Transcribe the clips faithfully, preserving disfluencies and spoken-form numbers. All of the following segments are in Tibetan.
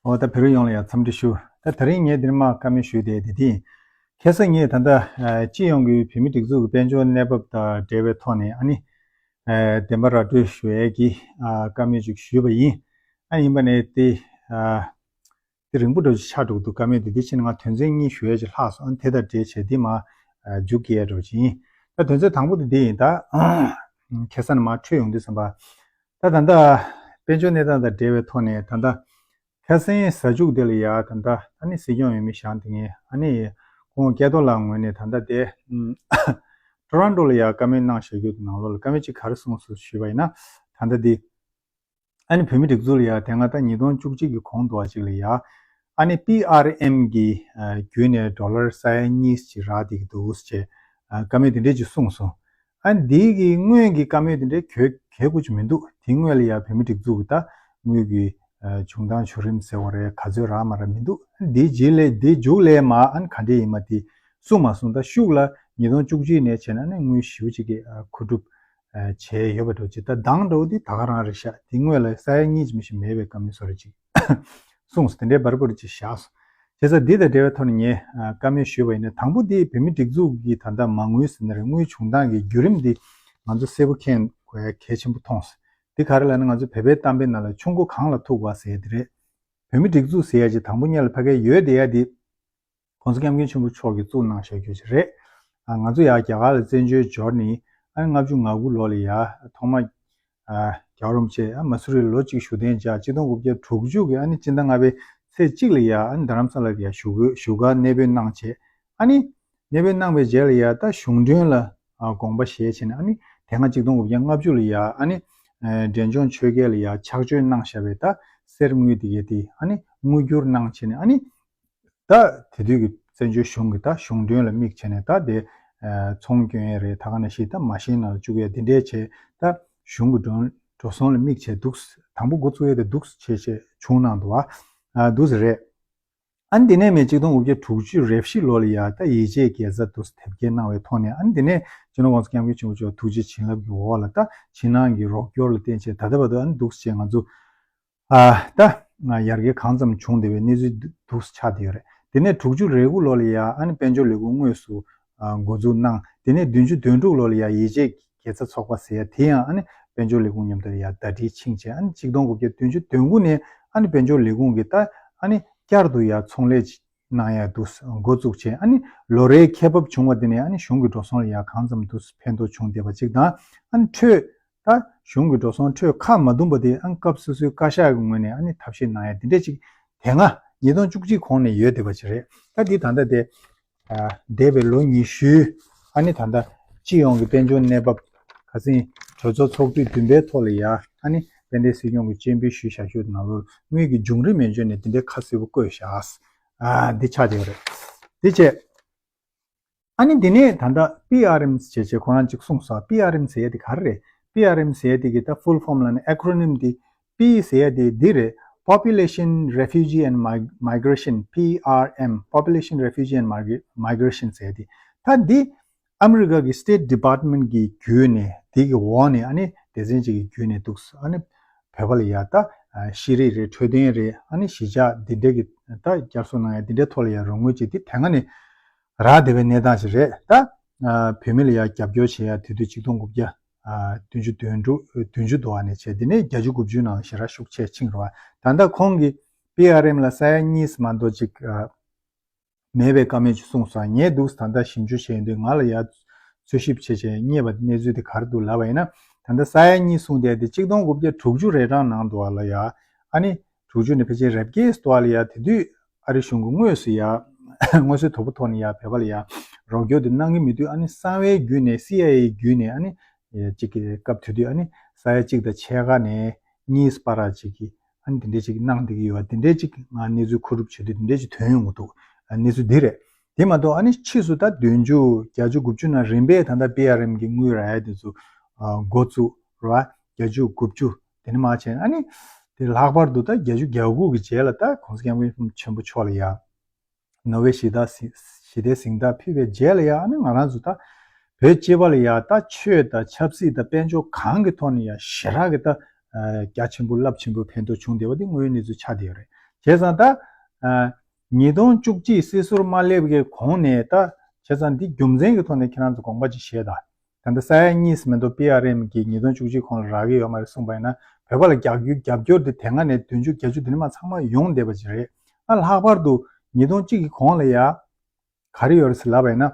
ཨོ་ད་བོད་རིགས་ཡོངས་ལ་ཡང་འཚམས་འདྲི་ཞུ། ད་དེ་རིང་ངས་འདིར་མ་བཀའ་མོལ་ཞུས་ཏེ་དེ་དེ་ཡིན། ཁ་སང་ངས་ད་ལྟ་ཨ་སྤྱི་ཡོངས་ཀྱི་བོད་མི་སྒྲིག་འཛུགས་ཀྱི་དཔལ་འབྱོར་གནས་བབ་དང་འབྲེལ་བའི་ཐོག་ནས་ཨ་ནི་ཨ་བདེན་པ་ར་སྤྲོད་ཞུ་ཡས་ཀྱི་ཨ་བཀའ་མོལ་ཅིག་ཞུས་པ་ཡིན། ཨ་ཡིན་པ་ནས་དེ་ཨ་དེ་རིང་པོ་འདྲ་ཅིག་ཆགས་འགྲོ་གི་འདུག་བཀའ་མོལ་དེ་དེ་ཕྱིན་ང་དོན་ཚན་གཉིས་ཞུ་ཡས་ཅིག་ལྷག་སོང་། ཨ་ནི་དེ་དང་འབྲེལ་བྱས་དེ་མ་ཨ་མཇུག་སྐྱེལ་ཡས་འདྲ་ཅིག་ཡིན། ད་དོན་ཚན་དང་པོ་དེ་དེ་ཡིན། ད་ཁ་སང་ནས་མ་འཕྲོས་ཡོང་དུས་ཙམ་པ། ད་ད་ལྟ་དཔལ་འབྱོར་གནས་སྟངས་དང་འབྲེལ་བའི་ཐོག་ནས་ད་ལྟ་ཁ་སང་གཟའ་མཇུག་དེ་ལ་ཡ་ད་ལྟ་ཨ་ནི་སྲིད་སྐྱོང་འོས་མི་ཞང་དེ་ངས་ཨ་ནི་ཁོང་སྐལ་རྡོར་ལགས་ངོས་ནས་ད་ལྟ་དེ་ཊོ་རོན་ཊོ་ལ་ཡ་བཀའ་མོལ་གནང་བཞག་རྒྱུ་དེ་ནང་ལོགས་ལ་བཀའ་མོལ་གཅིག་ག་རེ་གསུངས་སོང་ཞུས་པ་ཡིན་ན། ད་ལྟ་དེ་ཨ་ནི་བོད་མི་སྒྲིག་འཛུགས་ལ་ཡ་དེ་སྔ་ད་ཉིས་སྟོང་བཅུ་གཅིག་གི་གོང་དུ་བ་ཅིག་ལ་ཡ་ཨ་ནི་པི་ཨར་ཨེམ་གི་བརྒྱུད་ནས་ཌོ་ལར་ས་ཡ་གཉིས་ཅིག་རག་བསྡད་ཀྱི་འདུག་ཅེས་བཀའ་མོལ་དེ་འདྲས་ཅིག་གསུངས་སོང་། ཨ་ནི་འདི་གི་སྔོན་གྱི་བཀའ་མོལ་དེ་འདྲའི་གལ་གལ་དགོས་ཅིག་མི་འདུག་དེ་སྔོན་ལ་ཡ་བོད་མི་སྒྲིག་འཛུགས་ཀྱི་ད་དངུལ་གྱི་ཨ་བྱུང་སྟངས་བྱུང་རིམ་ཟེར་བ་རེད། ག་ཚོད་རག་མ་རག་མི་འདུག་དེའི་རྗེས་ལས་དེའི་མཇུག་ལས་མ་ཨ་ནི་ག་འདྲས་ཡིན་མ་དེ་གསུངས་མ་སོང་། ད་ཤུགས་ལ་ཉིས་སྟོང་བཅུ་གཅིག་ནས་བྱས་ན་ཨ་ནི་དངུལ་ཞེ་པོ་ཅིག་གི་ཨ་མཁོ་སྒྲུབ་ཨ་བྱས་ཡོད་པ་འདྲ་ཅིག་ད་འདང་འདྲ་བོ་དེ་ད་ག་རང་རེད་ཤག་དེ་སྔོན་ལ་ས་ཡ་གཉིས་ཅིག་མི་ཞིག་མེད་པའི་བཀའ་མོལ་བཟོ་འདྲ་ཅིག་གསུངས་སོང་། དེ་འདྲའི་འབར་འབུར་ཅིག་བཞག་སོང་། བྱས་ཙང་འདི་དང་འབྲེལ་བའི་ཐོག་ནས་ངས་ཨ་བཀའ་མོལ་ཞུས་པ་ཡིན་ན། དང་པོ་འདི་བོད་མི་སྒྲིག་འཛུགས་ཀྱི་ད་ལྟ་མ་དངུལ་ཟེར་ན་རེད། དངུལ་བྱུང་སྟངས་ཀྱི་བརྒྱུད་རིམ་འདི་ང་ཚོ་གསལ་པོ་མཁྱེན་དགོས་ཡ་གལ་ཆེན་པོ་མཐོང་སོང་། འདི་ག་རེ་ལབ་ན་ང་ཚོ་བོད་པའི་གཏམ་དཔེ་ནང་ལ་ཆུ་མགོ་གངས་ལ་ཐུག་པ་ཟེར་ཡ་འདི་རེད། བོད་མི་སྒྲིག་འཛུགས་ཟེར་ཡ་ཅིག་དང་པོ་ཉིད་ལ་ཕ་གིར་ཡོད་བསྡད་ཡ་འདི་༸གོང་ས་༸སྐྱབས་མགོན་ཆེན་པོ་མཆོག་གིས་བཙུགས་གནང་བཞག་རྒྱུ་ཞིག་རེད། ཨ་ང་ཚོ་ཡར་རྒྱ་གར་ལ་བཙན་བྱོལ་འབྱོར་ནས་ཨ་ལྔ་བཅུ་ང་དགུ་ལོ་ལ་ཡ་ཐོག་མ་ཨ་རྒྱལ་བ་རིན་པོ་ཆེ་ཨ་མ་སུ་རི་ལ་ལོ་གཅིག་བཞུགས་གདན་འཇགས། གཅིག་སྟོང་དགུ་བརྒྱ་དྲུག་ཅུ་གི་ཨ་ནི་སྤྱི་ཟླ་ལྔ་པའི་ཚེས་གཅིག་ལ་ཡ་ཨ་ནི་རྡ་རམ་ས་ལ་ལ་ཡ་བཞུགས་བཞུགས་སྒར་གནས་སྤོས་གནང་བྱས། ཨ་ནི་གནས་སྤོས་གནང་བའི་རྗེས་ལ་ཡ་ད་གཞུང་མགྲོན་ལ་ཨ་དགོངས་པ་བཞེས་བྱས་ནས་ཨ་ནི་དེ་སྔ་གཅིག་སྟོང་དགུ་བརྒྱ་ལྔ་བཅུ་ལ་ཡ་ཨ་ནི་ཨ་འབྲས་ལྗོངས་ཆོལ་ཁའི་ལ་ཡ་ཕྱག་མཆོད་གནང་བཞག་པའི་ད་གསེར་དངུལ་དེ་གའི་དེ་ཨ་ནི་དངུལ་བསྒྱུར་གནང་བྱས་ནས་ཨ་ནི་ད་དེ་དུས་ཀྱི་བཙན་བྱོལ་གཞུང་གི་ད་གཞུང་མགྲོན་ལ་དམིགས་བྱས་ནས་ད་དེ་ཨ་ཚོང་སྐྱོན་ཡས་རེད། ད་ག་ནང་བཞིན་ད་མ་ཤེན་ནང་ལ་བཅུག་ཡས་དེ་འདྲའི་བྱས། ད་གཞུང་གི་འགྲོ་འགྲོ་སོང་ལ་དམིགས་བྱས་འདུག་དང་པོ་འགོ་བཙུགས་ཡས་དེ་འདུག་བྱས་བྱས་བྱུང་གནང་འདུག་ཨ་འདུག་ཟེར་རེད། ཨ་ནི་དེ་ནས་མེད་གཅིག་སྟོང་དགུ་བརྒྱ་དྲུག་ཅུ་རེ་བཞི་ལོ་ལ་ཡ་ད་ཡིད་ཆེས་དགེ་རྩ་འདུག་དེབ་སྐྱེལ་གནང་བའི་ཐོག་ནས་ཨ་ནི་དེ་ནས་སྤྱི་ནོར་༸གོང་ས་༸སྐྱབས་མགོན་ཆེན་པོ་མཆོག་ཐུགས་རྗེ་བྱིན་རླབས་ཀྱི་འོག་ལ་ད་ཕྱི་ནང་གི་རོགས་སྐྱོར་ལ་བརྟེན་བྱས་ད་ལྟ་བར་དུ་ཨ་ནི་འདུག་བྱས་ང་ཚོ་ཨ་ད་ཡར་རྒྱས་གང་ཙམ་བྱུང་བསྡད་པའི་གནས་ཚུལ་འདུག་ཆགས་བསྡད་ཡོད་རེད། དེ་ནས་དྲུག་ཅུ་རེ་དགུ་ལོ་ལ་ཡ་ཨ་ནི་དཔལ་འབྱོར་ལས་ཁུངས་དངོས་སུ་ཨ་འགོ་འཛུགས་གནང་། དེ་ནས་བདུན་ཅུ་དོན་དྲུག་ལོ་ལ་ཡ་ཡིད་ཆེས་དགེ་རྩ་ཚོགས་པ་ཟེར་ཡ་དེ་ཡང་ཨ་ནི་དཔལ་འབྱོར་ལས་ཁུངས་མཉམ་དུ་ཡ་ཟླ་སྒྲིལ་ཕྱིན་བྱས་ཨ་ནི་གཅིག་སྟོང་དགུ་བརྒྱ་བདུན་ཅུ་དོན་དགུ་ནས་ཨ་ནི་དཔལ་འབྱོར་ལས་ཁུངས་ཀྱིས་ད་ཨ་ནི་བསྐྱར་དུ་ཡ་ཚོང་ལས་གནང་ཡ་འདུག་འགོ་བཙུགས་བྱས། ཨ་ནི་ལོ་རེའི་ཁེ་འབབ་བྱུང་བ་དེ་ནས་ཨ་ནི་གཞུང་གི་འགྲོ་སོང་ལ་ཡ་གང་ཙམ་འདུག་ཕན་ཐོགས་བྱུང་བསྡད་པ་གཅིག་དང་། ཨ་ནི་འཕྲོས་ད་གཞུང་གི་འགྲོ་སོང་འཕྲོས་ཁག་མ་བསྡུམ་པ་དེ་ཨ་ནི་སྐབས་སོ་སོའི་བཀའ་ཤག་གི་ངོས་ནས་ཨ་ནི་ཐབས་ཤེས་གནང་ཡ་དེ་འདྲས་ཅིག་དེ་སྔ་ཉིས་སྟོང་བཅུ་གཅིག་གོང་ནས་ཡོད་བསྡད་པ་ཅིག་རེད། ད་འདི་ད་ལྟ་དེ་ཨ་འདས་པའི་ལོ་ཉི་ཤུའི་ཨ་ནི་ད་ལྟ་སྤྱི་ཡོངས་ཀྱི་དཔལ་འབྱོར་གནས་བབ་ཁ་སང་གྲོས་ཚོགས་ཚོགས་དུས་བདུན་པའི་ཐོག་ལ་ཡ་ཨ་ནི་དཔལ་ལྡན་སྲིད་སྐྱོང་གིས་སྤྱན་འབུལ་ཞུས་བཞག་ཞུ་ནང་ལོགས་དངུལ་གྱི་བྱུང་རིམ་ཡན་ཆོད་ནས་འདི་འདྲའི་ཁ་གསལ་པོ་བཀོད་བཞག་ཨ་འདི་ཆགས་བསྡད་ཡོད་རེད། འདི་བྱས། ཨ་ནི་འདི་ནས་ད་ལྟ་པི་ཨར་ཨེམ་ཟེར་བྱས་ཁོ་རང་གཅིག་གསུངས་སོང་། པི་ཨར་ཨེམ་ཟེར་ཡ་དེ་ག་རེ་རེད། པི་ཨར་ཨེམ་ཟེར་ཡ་དེ་གི་ད་ཕུལ་ཕོམ་ལབ་ན་ཨེ་ཁོ་རོ་ནིམ་དེ་པི་ཟེར་ཡ་དེ་འདི་རེད། Population Refugee and Mig- Migration, P R M, Population Refugee and Migra- Migration ཟེར་ཡ་དེ། ད་འདི་ཨ་མི་རི་ཀ་གི་State Department གི་བརྒྱུད་ནས་དེ་གི་འོག་ནས་ཨ་ནི་སྡེ་ཚན་གཅིག་གི་བརྒྱུད་ནས་འདུག་ཨ་ནི་བོད་པ་ལ་ཡ་ད་ཤེས་རིག་རེད། འཕྲོད་བསྟེན་རེད། ཨ་ནི་གཞིས་ཆགས་འདི་འདྲ་གི་ད་བསྐྱར་གསོ་གནང་ཡ་འདི་འདྲའི་ཐོག་ལ་ཡ་རོགས་དངུལ་ཅིག་དེ་དེ་སྔ་ནས་རག་བསྡད་པའི་གནས་སྟངས་ཤིག་རེད། ད་ཨ་བོད་མི་ལ་ཡ་རྒྱབ་སྐྱོར་བྱེད་ཡ་དེ་དུས་གཅིག་སྟོང་དགུ་བརྒྱ་ཨ་བདུན་ཅུ་དོན་དྲུག་བདུན་ཅུ་དོ་ཨ་ནས་བྱས། དེ་ནས་བརྒྱད་ཅུ་དགུ་བཅུ་ནང་ཞེ་དྲག་ཤུགས་ཆེ་ཕྱིན་རེད་བ། ད་ལྟ་ཁོང་གིས་པི་ཨར་ཨེམ་ལ་ས་ཡ་གཉིས་མ་གཏོགས་ཅིག་ཨ་མེད་པའི་བཀའ་མོལ་ཅིག་གསུངས་སོང་། ངས་འདུག་ད་ལྟ་ཞིབ་འཇུག་བྱས་ཡོང་དུས་ང་ལ་ཡ་འཚོལ་ཞིབ་བྱས་བྱས་རྙེད་པ་གནས་ཚུལ་དེ་ག་རེ་འདུག་ལབ་པ་ཡིན་ན། ད་ལྟ་ས་ཡ་གཉིས་གསུངས་བསྡད་དེ་གཅིག་སྟོང་དགུ་བརྒྱ་དྲུག་ཅུ་རེ་གྲངས་ནང་དུ་བ་ལ་ཡ་ཨ་ནི་དྲུག་ཅུ་ནས་ཕལ་ཆེར་རེབ་བརྒྱད་དུ་བ་ལ་ཡ་དེ་དུས། ཨ་རི་གཞུང་གིས་དངོས་སུ་ཡ་དངོས་སུ་དོ་པོ་ཐོག་ནས་ཡ་བོད་པ་ལ་ཡ་རོགས་སྐྱོར་དེ་གནང་གི་མེད་དུས། ཨ་ནི་གསང་བའི་བརྒྱུད་ནས་སི་ཨའི་ཨེ་བརྒྱུད་ནས་ཨ་ནི་ཅིག་གི་སྐབས་དེ་དུས་ཨ་ནི་ས་ཡ་གཅིག་དང་ཕྱེད་ཀ་ནས་གཉིས་བར་ཅིག་གི་ཨ་ནི་དེ་འདྲས་ཅིག་གནང་བསྡད་ཀྱི་ཡོད་པ་དེ་འདྲས་ཅིག་ང་གནས་ཚུལ་མཁོ་སྒྲུབ་བྱེད་དུས་དེ་འདྲས་ཅིག་ཐོན་ཡོང་གི་འདུག་གནས་ཚུལ་འདི་རེད། དེ་མ་གཏོགས་ཨ་ནི་ཕྱིས་སུ་ད་བདུན་ཅུ་བརྒྱད་ཅུ་དགུ་བཅུ་ནང་རིམ་པས་ད་ལྟ་པི་ཨར་ཨེམ་གི་དངུལ་རག་ཡ་དེ་ཚོ་འགོ་བཙུགས་རེད་བ། བརྒྱད་ཅུ་དགུ་བཅུ་དེ་ནས་མར་བྱས་ཨ་ནི་དེ་ལྷག་པར་དུ་ད་བརྒྱད་ཅུ་གྱ་དགུ་གི་རྗེས་ལ་ད་༸གོང་ས་༸སྐྱབས་མགོན་ཆེན་པོ་མཆོག་ལ་ཡ་ནོ་བེལ་ཞི་བདེ་ཞི་བདེའི་གཟེངས་རྟགས་ཕུལ་བའི་རྗེས་ལ་ཡ་ཨ་ནི་ང་རང་ཚོ་ད་བོད་སྤྱི་པ་ལ་ཡ་ད་ཆོས་དང་ཆབ་སྲིད་དང་དཔལ་འབྱོར་གང་གི་ཐོག་ནས་ཡ་ཞེ་དྲག་གི་ད་རྒྱ་ཆེན་པོ་རླབས་ཆེན་པོའི་ཕན་ཐོགས་བྱུང་བསྡད་པ་དེ་དངོས་ཡོད་གནས་ཚུལ་ཆགས་བསྡད་ཡོད་རེད། བྱས་ཙང་ད་ཨ་ཉིས་སྟོང་བཅུ་གཅིག་སྲིད་ཟུར་མ་སླེབས་ཀྱི་གོང་ནས་ད་བྱས་ཙང་འདི་རྒྱུ་མཚན་གྱི་ཐོག་ནས་ཁྱེད་རང་ཚོ་དགོངས་པ་ཅིག་བཞེས་དང་། ད་ལྟ་ས་ཡ་གཉིས་མི་འདུག་པི་ཨར་ཨེམ་གྱིས་ཉིས་སྟོང་བཅུ་གཅིག་གོང་ལ་རག་གི་ཡོད་མ་རེད་གསུངས་པ་ཡིན་ན། བོད་པ་ལ་རྒྱབ་སྐྱོར་རྒྱབ་སྐྱོར་དེ་དེ་སྔ་ནས་བདུན་ཅུ་བརྒྱད་ཅུ་དེ་ནས་མར་ཚང་མ་ཡོང་བསྡད་པ་ཅིག་རེད། ཨ་ལྷག་པར་དུ་ཉིས་སྟོང་གཅིག་གི་གོང་ལ་ཡ་ག་རེ་ཡོད་རེད་ཟེར་ལབ་པ་ཡིན་ན།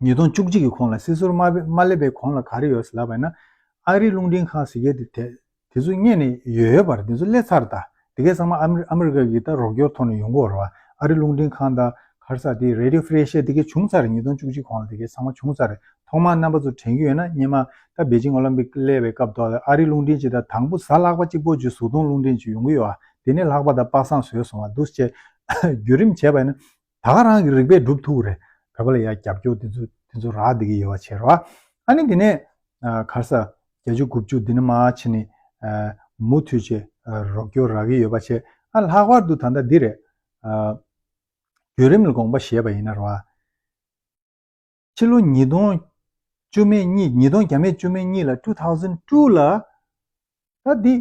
ཉིས་སྟོང་བཅུ་གཅིག་གི་གོང་ལ་སྲིད་ཟུར་མ་མ་སླེབས་པའི་གོང་ལ་ག་རེ་ཡོད་ཟེར་ལབ་པ་ཡིན་ན། ཨ་རིའི་རླུང་འཕྲིན་ཁང་ཟེར་མཁན་དེ་དེ་དེ་ཚོ་རྙེད་ནས་ཡོད་ཡོད་པ་རེད། དེ་ཚོ་སླེབས་ཚར་ད། དེ་གའི་ཚང་མ་ཨ་མི་ཨ་མི་རི་ཀ་གི་ད་རོགས་སྐྱོར་ཐོག་ནས་ཡོང་གི་ཡོད་རེད་བ། ཨ་རིའི་རླུང་འཕྲིན་ཁང་དང་ག་རེ་ཟེར་དེ་Radio Free Asia་དེ་གའི་བྱུང་ཚར་རེད། ཉིས་སྟོང་བཅུ་གཅིག་གོང་ལ་དེ་གའི་ཚང་མ་བྱུང་ཚར་རེད། ཐོག་མར་རྣམ་པ་ཚོ་དྲན་གྱི་ཡོད་ན་སྔོན་མ་ད་པེ་ཅིང་ཨོ་ལིམ་པིག་སླེབས་པའི་སྐབས་དུ་ཨ་རིའི་རླུང་འཕྲིན་ཅིག་དང་དང་པོ་གཟའ་ལྷག་པ་གཅིག་པོ་ཅིག་གཟུགས་མཐོང་རླུང་འཕྲིན་ཅིག་ཡོང་གི་ཡོད་ཨ། དེ་ནས་ལྷག་པ་དང་པ་སངས་བཟོས་སོང་བ་འདུག་སེ་བྱས་བརྒྱུད་རིམ་བྱས་པ་ཡིན་ན། ད་ག་རང་གི་རིག་པས་སྒྲུབ་ཐུབ་རེད། བོད་པ་ལ་ཡ་རྒྱབ་སྐྱོར་དེ་ཚོ་དེ་ཚོ་རག་བསྡད་ཀྱི་ཡོད་པ་བྱས་རེད་བ། ཨ་ནི་དེ་ནས་ཨ་ག་རེ་ཟེར་བརྒྱད་ཅུ་དགུ་བཅུ་འདི་ནས་མར་ཕྱིན་ནས་ཨ་མུ་མཐུད་བྱས་ཨ་རོགས་སྐྱོར་རག་གི་ཡོད་པ་བྱས། ཨ་ལྷག་པར་དུ་ད་ལྟ་འདི་རེད། ཨ་བརྒྱུད་རིམ་ལ་དགོངས་པ་བཞེས་པ་ཡིན་ན་རེད་བ། ཕྱི་ལོ་ཉིས་སྟོང་བཅུ་མེད་གཉིས། ཉིས་སྟོང་བརྒྱ་མེད་བཅུ་མེད་གཉིས་ལ། two thousand two ལ་ད་འདི་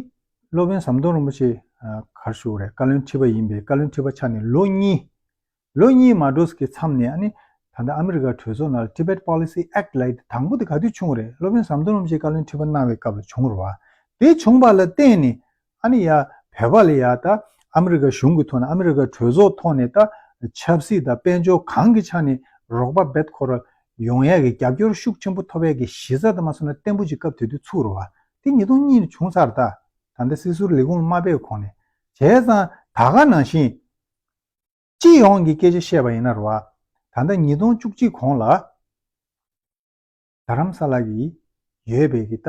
སློབ་དཔོན་ཟམ་གདོང་རིན་པོ་ཆེ་ཨ་ག་རེ་ཞུ་དགོས་རེད། བཀའ་བློན་ཁྲི་པ་ཡིན་པས། བཀའ་བློན་ཁྲི་པ་ཆགས་ནས་ལོ་གཉིས། ལོ་གཉིས་མ་འགྲོ་ཟེར་གྱི་མཚམས་ནས་ཨ་ནི་ད་ལྟ་ཨ་མི་རི་ཀ་གྲོས་ཚོགས་ནང་ལ་Tibet Policy Act ལབ་ཡ་དེ་དང་པོ་དེ་ག་དུས་བྱུང་བ་རེད། སློབ་དཔོན་ཟམ་གདོང་རིན་པོ་ཆེས་བཀའ་བློན་ཁྲི་པ་གནང་བའི་སྐབས་ལ་བྱུང་བ་རེད་བ། དེ་བྱུང་བ་ལ་བརྟེན་ནས་ཨ་ནི་ཡ་བོད་པ་ལ་ཡ་ད་ཨ་མི་རི་ཀ་གཞུང་གི་ཐོག་ནས་ཨ་མི་རི་ཀ་གྲོས་ཚོགས་ཐོག་ནས་ད་ཆབ་སྲིད་དང་དཔལ་འབྱོར་གང་གི་ཆ་ནས་རོགས་པ་རྦད་ཁོ་ར་ཡོང་ཡ་གི་རྒྱབ་སྐྱོར་ཤུགས་ཆེན་པོ་ཐོབ་ཡ་གི་གཞི་རྩ་དེ་མ་སོང་ན་བརྟན་པོ་ཅིག་སྐབས་དེ་དུས་ཚུགས་རེད་བ། དེ་ཉིས་སྟོང་གཉིས་ནས་བྱུང་ཚར་ད། ད་ལྟ་སྲིད་ཟུར་ལས་ཁུངས་ལ་མ་ཕེབས་གོང་ནས། བྱས་ཙང་ད་ག་ནང་བཞིན། སྤྱི་ཡོངས་ཀྱི་སྐད་ཆ་བཤད་པ་ཡིན་ན་རེད་བ། ད་ལྟ་ཉིས་སྟོང་བཅུ་གཅིག་གོང་ལ་རྡ་རམ་ས་ལ་གི་ཡོད་པའི་གི་ད་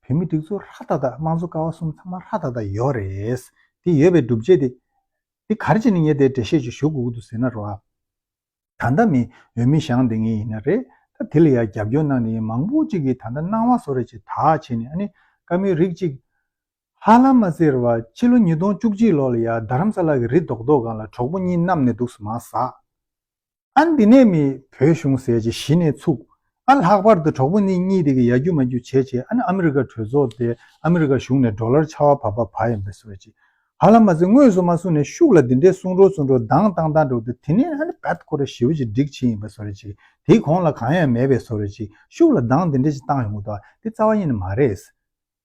བོད་མི་སྒྲིག་འཛུགས་ཧྲ་ཏག་ཏག་དམངས་གཙོ་ཀ་བ་གསུམ་ཚང་མ་ཧྲ་ཏག་ཏག་ཡོད་རེད། དེ་ཡོད་པའི་སྒྲུབ་བྱེད་དེ་དེ་ག་རེ་བྱས་ནས་ངས་དེ་འགྲེལ་བཤད་ཅིག་ཞུ་དགོས་ཀྱི་འདུག་ཟེར་ན་རེད་བ། ད་ལྟ་མི་འོས་མི་བཞེངས་བསྡད་མཁན་ཡིན་ན་རེད། ད་དེ་ལ་ཡ་རྒྱབ་སྐྱོར་གནང་མཁན་མང་པོ་ཅིག་གིས་ད་ལྟ་སྣང་བ་བཟོ་འདྲ་ཅིག་དག་བྱས་ནས་ཨ་ནི་བཀའ་མོལ་རིགས་གཅིག་ཧ་ལམ་མ་ཟེར་བ་ཕྱི་ལོ་ཉིས་སྟོང་བཅུ་གཅིག་ལོ་ལ་ཡ་རྡ་རམ་ས་ལ་གི་རི་རྡོག་རྡོག་སྒང་ལ་གྲོགས་པོ་གཉིས་མནའ་ནས་འདུག་སེ་མར་ཟག་ཨ་འདི་ནས་མི་བོད་གཞུང་ཟེར་ཅིག་གཞི་ནས་ཚུགས། ཨ་ལྷག་པར་དུ་གྲོགས་པོ་གཉིས་གཉིས་དེ་གི་ཡར་རྒྱུག་མར་རྒྱུག་བྱས་བྱས་ཨ་ནི་ཨ་མི་རི་ཀ་གྲོས་ཚོགས་དེ་ཨ་མི་རི་ཀ་གཞུང་ནས་ཌོ་ལར་ཆར་པ་བབས་པ་བབས་ཡིན་པའི་བཟོ་འདྲ་ཅིག་ཧ་ལམ་མ་ཟེར་དངོས་སུ་མ་གསུངས་ནས་ཤུགས་ལ་འདི་འདྲའི་གསུང་རོགས་གསུང་རོགས་གདངས་བཏང་བཏང་འགྲོ་དུས་དེ་ནས་ཨ་ནི་རྦད་ཁོ་ར་ཞེ་པོ་ཅིག་འགྲིག་ཕྱིན་ཡིན་པའི་བཟོ་འདྲ་ཅིག་དེའི་གོང་ལ་གང་ཡང་མེད་པའི་བཟོ་འདྲ་ཅིག་ཤུགས་ལ་གདངས་འདི་འདྲ་ཅིག་བཏང་ཡོང་གི་འདུག་དེ་རྩ་བ་ཉིད་ནས་མ་རེད།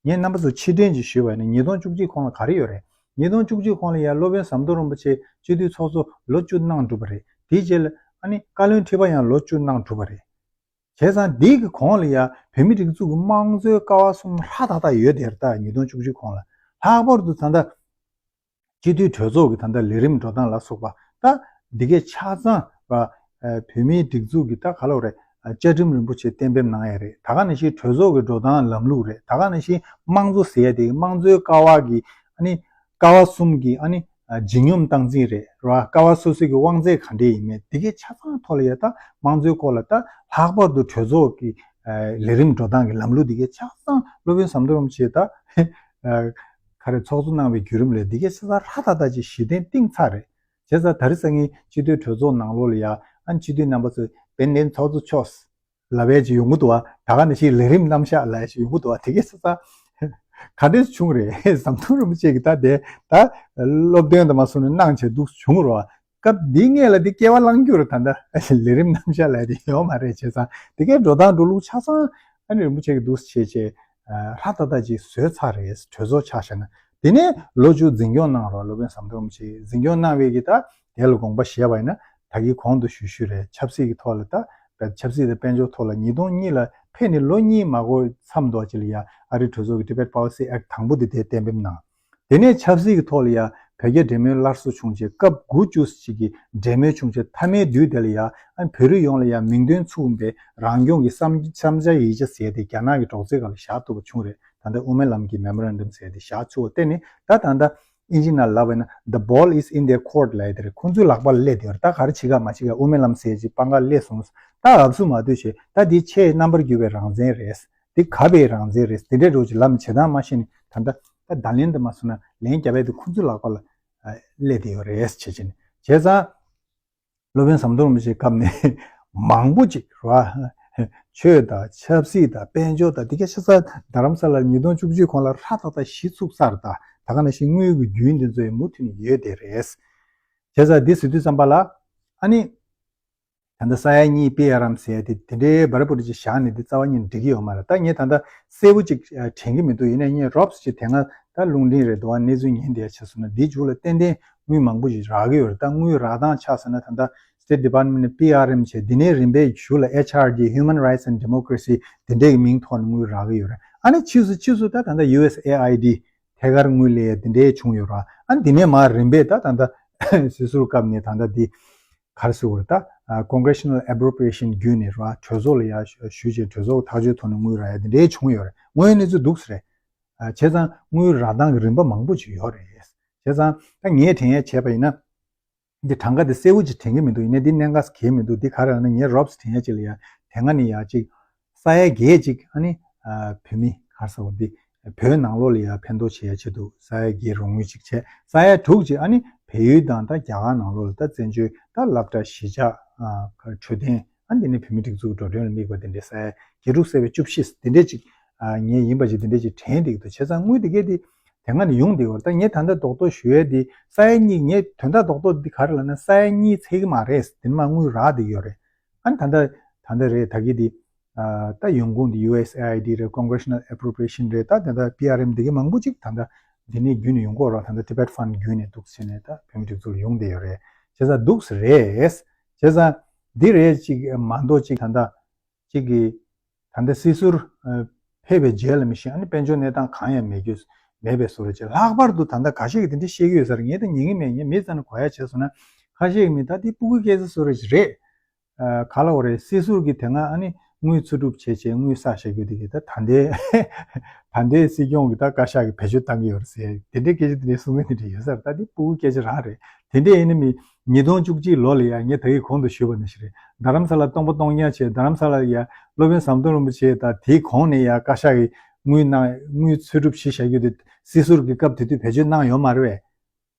ངས་རྣམ་པ་ཚོ་ཕྱིར་དྲན་ཅིག་ཞུས་པ་ཡིན་ན་ཉིས་སྟོང་བཅུ་གཅིག་གོང་ལ་ག་རེ་ཡོད་རེད། ཉིས་སྟོང་བཅུ་གཅིག་གོང་ལ་ཡང་སློབ་དཔོན་ཟམ་གདོང་རིན་པོ་ཆེ་སྤྱི་འཐུས་ཚོགས་གཙོ་ལོ་བཅུ་གནང་གྲུབ་པ་རེད། དེའི་རྗེས་ལ་ཨ་ནི་བཀའ་བློན་ཁྲི་པ་ཡང་ལོ་བཅུ་གནང་གྲུབ་པ་རེད། བྱས་ཙང་འདི་གི་གོང་ལ་ཡང་བོད་མི་སྒྲིག་འཛུགས་ཀྱི་དམངས་གཙོའི་ཀ་བ་གསུམ་ཧྲ་ཏག་ཏག་ཡོད་དེ་རེད། ད་ཉིས་སྟོང་བཅུ་གཅིག་གོང་ལ་ལྷག་པར་དུ་ད་ལྟ་སྤྱི་འཐུས་གྲོས་ཚོགས་ཀྱི་ད་ལྟ་ལས་རིམ་འགྲོ་སྟངས་ལ་སོགས་པ་ད་འདི་གའི་ཆ་ཚང་བ་བོད་མིའི་སྒྲིག་འཛུགས་ཀྱི་ད་ག་ལབ་རེད། བཅའ་ཁྲིམས་རིན་པོ་ཆེ་གཏན་འབེབས་གནང་ཡ་རེད། ད་ག་ནང་བཞིན་གྲོས་ཚོགས་ཀྱི་འགྲོ་སྟངས་ལམ་ལུགས་རེད། ད་ག་ནང་བཞིན་དམངས་གཙོ་ཟེར་ཡ་དེ་དམངས་གཙོའི་ཀ་བ་གི་ཨ་ནི་ཀ་བ་གསུམ་གྱི་ཨ་ནི་ཨ་ལྗིད་སྙོམས་སྟངས་འཛིན་རེད་ར། ཀ་བ་སོ་སོའི་གི་དབང་ཚད་ག་འདྲས་ཡིན་མིན་དེ་གའི་ཆ་ཚང་ཐོག་ལ་ཡ་ད་དམངས་གཙོའི་སྐོར་ལ་ད་ལྷག་པར་དུ་གྲོས་ཚོགས་ཀྱི་ཨ་ལས་རིམ་འགྲོ་སྟངས་ཀྱི་ལམ་ལུགས་དེ་གའི་ཆ་ཚང་སློབ་དཔོན་ཟམ་གདོང་རིན་པོ་ཆེས་ད་ཨ་ག་རེ་ཚོགས་གཙོ་གནང་བའི་བརྒྱུད་རིམ་ལས་དེ་གའི་ཆ་ཚང་ཧྲ་ཏག་ཏག་ཅིག་གཞི་རྟེན་བཏིང་ཚར་རེད། བྱས་ཙང་ད་རེས་སང་ཉིན་སྤྱི་འཐུས་གྲོས་ཚོགས་ནང་ལོགས་ལ་ཡ་ཨ་ནི་སྤྱི་འཐུས་རྣམ་པ་ཚོས་དཔལ་ལྡན་ཚོགས་གཙོ་མཆོག་ལབ་ཡས་ཅིག་ཡོང་གི་འདུག་བ། ད་ག་ནང་བཞིན་ལས་རིམ་རྣམ་གཞག་ལབ་ཡས་ཅིག་ཡོང་གི་འདུག་བ། དེ་གའི་ས་ས་ག་འདྲས་བྱུང་རེད། ཟམ་གདོང་རིན་པོ་ཆེ་གིས་ད་དེ་ད་སློབ་སྟོན་དུ་མ་སོང་ནས་གནང་བྱས་འདུག་བྱུང་རོ། སྐབས་འདི་སྔས་ལ་འདི་སྐྱེ་བ་བླངས་རྒྱུར་ད་ལྟ་ལས་རིམ་རྣམ་གཞག་ལབ་ཡས་དེ་ཡོད་མ་རེད། བྱས་ཙང་དེ་གའི་འགྲོ་སྟངས་འགྲོ་ལུགས་ཆ་ཚང་ཨ་ནི་རིན་པོ་ཆེ་གིས་འདུག་བྱས་བྱས་ཧྲ་ཏག་ཏག་ཅིག་བཟོས་ཚར་རེད། གྲོས་ཚོགས་ཆ་བཞག་ན། དེ་ནས་ལོ་བཅུ་འཛིན་སྐྱོང་གནང་རོགས། སློབ་དཔོན་ཟམ་གདོང་རིན་པོ་ཆེ་འཛིན་སྐྱོང་གནང་བའི་གི་ད་དེ་ལ་དགོངས་པ་བཞེས་པ་ཡིན་ན་ད་གིན་གོང་དུ་ཞུས་ཞུས་རེད། ཆབ་སྲིད་ཀྱི་ཐོག་ལ་ད་ཆབ་སྲིད་དང་དཔལ་འབྱོར་ཐོག་ལ་ཉིས་སྟོང་གཉིས་ལ་ཕེབས་ནས་ལོ་གཉིས་མ་འགོར་མཚམས་འདྲ་ཅིག་ལ་ཡ་ཨ་རིའི་གྲོས་ཚོགས་ཀྱི་Tibet Policy Act དང་པོ་དེ་དེ་གཏན་འབེབས་གནང་། དེ་ནས་ཆབ་སྲིད་ཀྱི་ཐོག་ལ་ཡ་བོད་རྒྱ་འབྲེལ་མོལ་སླར་གསོ་བྱུང་རྗེས་སྐབས་དགུ་བཅུ་ཞིག་གི་འབྲེལ་མོལ་བྱུང་རྗེས་མཐའ་མའི་དུས་དེ་ལ་ཡ་ཨ་བོད་རིགས་ཡོངས་ལ་ཡ་མིང་དོན་མཚུངས་པའི་རང་སྐྱོང་གི་བསམ་བསམ་འཆར་ཡིག་ཆ་ཟེར་དེ་རྒྱ་ནག་གི་གྲོགས་རྩེ་སྒང་ལ་བཞག་ཐུབ་པ་བྱུང་རེད། ད་ལྟ་དབུ་མའི་ལམ་གྱི་Memorandum ཟེར་དེ་བཞག་ཆོག་བརྟེན་ནས་ད་ད་ལྟ་ཨིན་ཇི་ནང་ལབ་པ་ན། The ball is in their court ལབ་ཡ་དེ་རེད། ཁོང་ཚོའི་ལག་པ་ལ་སླེབས་བསྡད་ཡོད་རེད། ད་ག་རེ་བྱེད་ག་མ་བྱེད་ག་དབུ་མའི་ལམ་ཟེར་ཅིག་སྤང་ག་སླེབས་སོང་། ད་འུབ་སུ་མ་སྡོད་བྱས་ད་འདི་ཆེས་རྣམ་པར་འགྱུར་བའི་རང་བཙན་རེད། འདི་གབ་པའི་རང་བཙན་རེད། དེ་འདྲའི་རོགས་ཀྱི་ལམ་བྱེད་སྟངས་མ་ཤེས་ནས་ད་ལྟ་ད་བརྡ་ལན་དུ་མ་སོང་ན་ལན་རྒྱབ་ཡ་དེ་ཁོང་ཚོའི་ལག་པ་ལ་ཨ་སླེབས་བསྡད་ཡོད་རེད་བྱས་བྱས་ནས། བྱས་ཙང་། སློབ་དཔོན་ཟམ་གདོང་རིན་པོ་ཆེའི་སྐབས་ནས་མང་པོ་ཅིག་རེད་བ། ཆོས་དང་ཆབ་སྲིད་དང་དཔལ་འབྱོར་དང་དེ་ག་ཤ་ཚ་རྡ་རམ་ས་ལ་ཉིས་སྟོང་བཅུ་གཅིག་གོང་ལ་ཧྲ་ཏག་ཏག་གཞི་ཚུགས་ཚར། ད་ ད་ག་ནང་བཞིན་དངུལ་གྱི་རྒྱུན་འདི་ཚོ་ཡང་མུ་མཐུད་ནས་ཡོད་བསྡད་རེད། བྱས་ཙང་འདི་ཟེར་དུས་ཙམ་པ་ལ། ཨ་ནི། ད་ལྟ་ས་ཡ་གཉིས་པི་ཨར་ཨེམ་ཟེར་ཡ་དེ་དེ་འདྲའི་འབར་འབུར་ཅིག་བཞག་ནས་འདི་རྩ་བ་ཉིད་ནས་འགྲིག་གི་ཡོད་མ་རེད། ད་ངས་ད་ལྟ་གསལ་པོ་ཅིག་དྲན་གྱི་མི་འདུག་ཡིན་ནའི་ངས་རོབ་ཙམ་ཅིག་དེ་སྔ་ད་རླུང་འཕྲིན་རེད་འདུག་བ། གནས་ཚུལ་ཉན་བསྡད་ཡ་བྱས་སོང་ན། འདིའི་མཇུག་ལ་ཏན་ཏན་དངུལ་མང་པོ་ཞིག་རག་གི་ཡོད་རེད། ད་དངུལ་རག་སྟངས་ཆ་བཞག་ན། ད་ལྟ་State Department ནས་པི་ཨར་ཨེམ་བྱས། འདི་ནས་རིམ་པས་གཞུག་ལ་ཨེཆ་ཨར་ཌི། Human Rights and Democracy། འདི་འདྲའི་གི་མིང་ཐོག་ནས་དངུལ་རག་གི་ཡོད་རེད། ཨ་ནི་ཕྱིས་སུ་ཕྱིས་སུ་ད་ད་ལྟ་ཡུ་ཨེས་ཨེ་ཨའི་ཌི། ཐད་ཀར་དངུལ་ལེན་ཡ་འདི་འདྲའི་བྱུང་ཡོད་རེད། ཨ་ནི་འདི་ནས་མར་རིམ་པས་ད་ད་ལྟ་སྲིད་ཟུར་སྐབས་ནས་ད་ལྟ་འདི་ག་རེ་ཟེར་དགོས་རེད། ད་ཨ་Congressional Appropriation བརྒྱུད་ནས་རེད་བ། གྲོས་ཚོགས་ལ་ཡར་ཞུ་བྱས། གྲོས་ཚོགས་ཐག་གཅོད་ཐོག་ནས་དངུལ་རག་ཡ་འདི་འདྲའི་བྱུང་ཡོད་རེད། དངོས་ཡོད་གནས་ཚུལ་འདུག་ཟེར་རེད། ཨ་བྱས་ཙང་དངུལ་རག་སྟངས་ཀྱི་རིམ་པ་མང་པོ་ཅིག་ཡོད་རེད། བྱས་ཙང་ད་ངས་དྲན་ཡ་བྱས་པ་ཡིན་ན། འདི་གྲངས་ཀ་འདི་གསལ་པོ་ཅིག་དྲན་གྱི་མི་འདུག་ཡིན་ནའི་འདི་གནད་འགག་གལ་མི་འདུག་འདི་ག་རེ་ལབ་ན། ངས་རོབ་ཙམ་དྲན་ཡ་ཅིག་ལ་ཡ། དེ་སྔ་ནས་ཡ་ཅིག་ས་ཡ་བརྒྱད་ཅིག་ཨ་ནི་ཨ་བོད་མི་ག་རེ་ཟེར་དགོས། འདི་བོད་ནང་ལོགས་ལ་ཡ་ཕན་ཐོགས་བྱེད་ཡ་ཆེད་དུ་ས་ཡ་བརྒྱད་རོགས་དངུལ་ཅིག་བྱས། ས་ཡ་དྲུག་ཅིག་ཨ་ནི་བལ་ཡུལ་དང་ད་རྒྱ་གར་ནང་ལོགས་ལ་ད་བཙན་བྱོལ་ད་སློབ་གྲྭ་གཞིས་ཆགས། ཨ་འཕྲོད་བསྟེན། ཨ་འདི་ནི་བོད་མིའི་སྒྲིག་འཛུགས་འགྲོ་གྲོན་ལ་དམིགས་པ་དེ་འདྲའི་ས་ཡ་བརྒྱད་དྲུག་ཟེར་བའི་བཅུ་བཞི་དེ་འདྲས་ཅིག་ཨ་ངས་ཡིན་པ་ཅིག་དེ་འདྲས་ཅིག་དྲན་བསྡད་ཀྱི་འདུག་བྱས་ཙང་དངུལ་དེ་གས་དེ་དེ་སྔ་ནས་ཡོང་བསྡད་ཡོད་རེད། ད་ངས་ད་ལྟ་རྡོག་རྡོག་ཞུ་ཡས་དེ་ས་ཡ་གཉིས། ངས་དོན་དག་རྡོག་རྡོག་འདི་ག་རེ་ལབ་ན། ས་ཡ་གཉིས་ཚད་ཀྱི་མ་རེད། དེ་ནས་མར་དངུལ་རག་བསྡད་ཀྱི་ཡོད་རེད། ཨ་ནི་ད་ལྟ་ད་ལྟ་རེད། ད་གི་དེ་ཨ་ད་ཡོང་ཁུངས་དེ་ཡུ་ཨེས་ཨེ་ཨའི་ཌི་རེད། Congressional Appropriation རེད། ད་ད་ལྟ་པི་ཨར་ཨེམ་དེ་གས་མང་པོ་ཅིག་ད་ལྟ་འདི་ནས་བརྒྱུད་ནས་ཡོང་གི་ཡོད་རེད། ད་ལྟ་Tibet Fund བརྒྱུད་ནས་འདུག་བྱས་ནས་ད་བོད་མིའི་སྒྲིག་འཛུགས་ལ་ཡོང་བསྡད་ཡོད་རེད། བྱས་ཙང་འདུག་ཟེར་རེད། བྱས་ཙང་འདི་རེད། ཅིག་མ་གཏོགས་ཅིག་ད་ལྟ་གཅིག་གིས་ད་ལྟ་སྲིད་ཟུར་ཨ་ཕེབས་པའི་རྗེས་ལ་མི་ཤེས། ཨ་ནི་དཔལ་འབྱོར་གནས་སྟངས་གང་ཡང་མེད་རྒྱུ་མེད་པའི་བཟོ་འདྲ་བྱས། ལྷག་པར་དུ་ད་ལྟ་ཁ་ཤས་ཀྱིས་དེ་འདྲ་བཤད་ཀྱི་ཡོད་ས་རེད། ངས་ད་ཉན་གྱི་མེད། ངས་མི་རྩ་ནས་གོ་ཡ་བྱས་སོང་ན། ཁ་ཤས་ཀྱིས་མི་ད་འདི་སྤུ་གུའི་སྐད་ཆ་བཟོ་འདྲ་ཞིག་རེད། ཨ་ག་ལབ་དགོས་རེད། སྲིད་ཟུར་གྱིས་དེ་སྔ་ཨ་ནི་དངུལ་འཚོལ་སྒྲུབ་བྱས་བྱས་དངུལ་བསགས་བཞག་རྒྱུ་དེ་གིས་ད་ད་ལྟའི་ད་ལྟའི་སྲིད་སྐྱོང་གིས་ད་བཀའ་ཤག་གིས་བེད་སྤྱོད་བཏང་གི་ཡོད་རེད་ཟེར། དེ་འདྲའི་སྐད་ཆ་དེ་འདྲའི་གསུང་མཁན་དེ་འདྲ་ཡོད་ས་རེད། ད་འདི་སྤུ་གུའི་སྐད་ཆ་རང་རེད། དེ་འདྲ་ཡིན་ན་མི། ཉིས་སྟོང་བཅུ་གཅིག་ལོ་ལ་ཡ། ངས་ད་གིན་གོང་དུ་ཞུས་པ་ནང་བཞིན་རེད། རྡ་རམ་ས་ལ་སྟོང་པ་སྟོང་ཉག་བྱས། རྡ་རམ་ས་ལ་ཡ་སློབ་དཔོན་ཟམ་གདོང་རིན་པོ་ཆེ་དང་དེའི་གོང་ནས་ཡ་བཀའ་ཤག་གིས་དངུལ་གནང་། དངུལ་འཚོལ་སྒྲུབ་བྱས་བཞག་རྒྱུ་དེ་སྲིད་ཟུར་གྱི་སྐབས་དེ་དུས་བེད་སྤྱོད་གནང་ཡོད་མ་རེད་པས།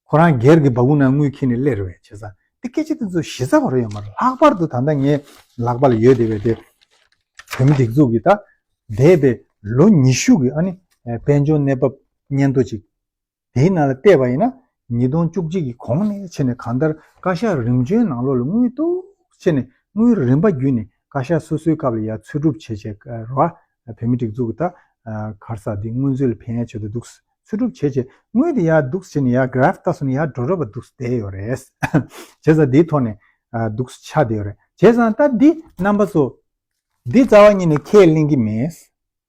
ཁོ་རང་སྒེར་གྱི་སྦ་ཁུག་ནང་དངུལ་འཁྱེར་ནས་སླེབས་རེད་པས། བྱས་ཙང་དེ་སྐད་ཆ་དེ་ཚོ་གཞི་རྩ་བ་རེ་ཡོད་མ་རེད། ལྷག་པར་དུ་ད་ལྟ་ངའི་ལག་པ་ལ་ཡོད་བསྡད་པའི་དེ་བོད་མི་སྒྲིག་འཛུགས་ཀྱི་ད་འདས་པའི་ལོ་ཉི་ཤུ་གི་ཨ་ནི་དཔལ་འབྱོར་གནས་བབ་སྙན་ཐོ་ཅིག་དེའི་ནང་ལ་བལྟས་པ་ཡིན་ན། ཉིས་སྟོང་བཅུ་གཅིག་གི་གོང་ནས་བྱས་ནས་གང་ལྟར་བཀའ་ཤག་རིམ་བྱོན་ནང་ལོགས་ལ་དངུལ་འདུག་བྱས་ནས་དངུལ་རིམ་པ་བརྒྱུད་ནས་བཀའ་ཤག་སོ་སོའི་སྐབས་ལ་ཡ་འཚོལ་སྒྲུབ་བྱས་བྱས་རེད་བ། བོད་མི་སྒྲིག་འཛུགས་ཀྱི་ད་ག་རེ་ཟེར། འདི་སྔོན་ཚུད་ལ་ཕན་ཡ་ཆེད་དུ་འདུག་འཚོལ་སྒྲུབ་བྱས་བྱས་དངུལ་དེ་ཡར་འདུག་བྱས་ནས་ཡར་གྷ་རེ་ཕི་ལྟ་སོང་ན་ཡར་འགྲོ་འགྲོ་བ་འདུག་བསྡད་ཡོད་རེད། བྱས་ཙང་འདིའི་ཐོག་ནས་འདུག་ཆགས་བསྡད་ཡོད་རེད། བྱས་ཙང་ད་འདི་རྣམ་པ་ཚོ། འདི་རྩ་བ་ཉིད་ནས་ཁས་ལེན་གྱི་མེད།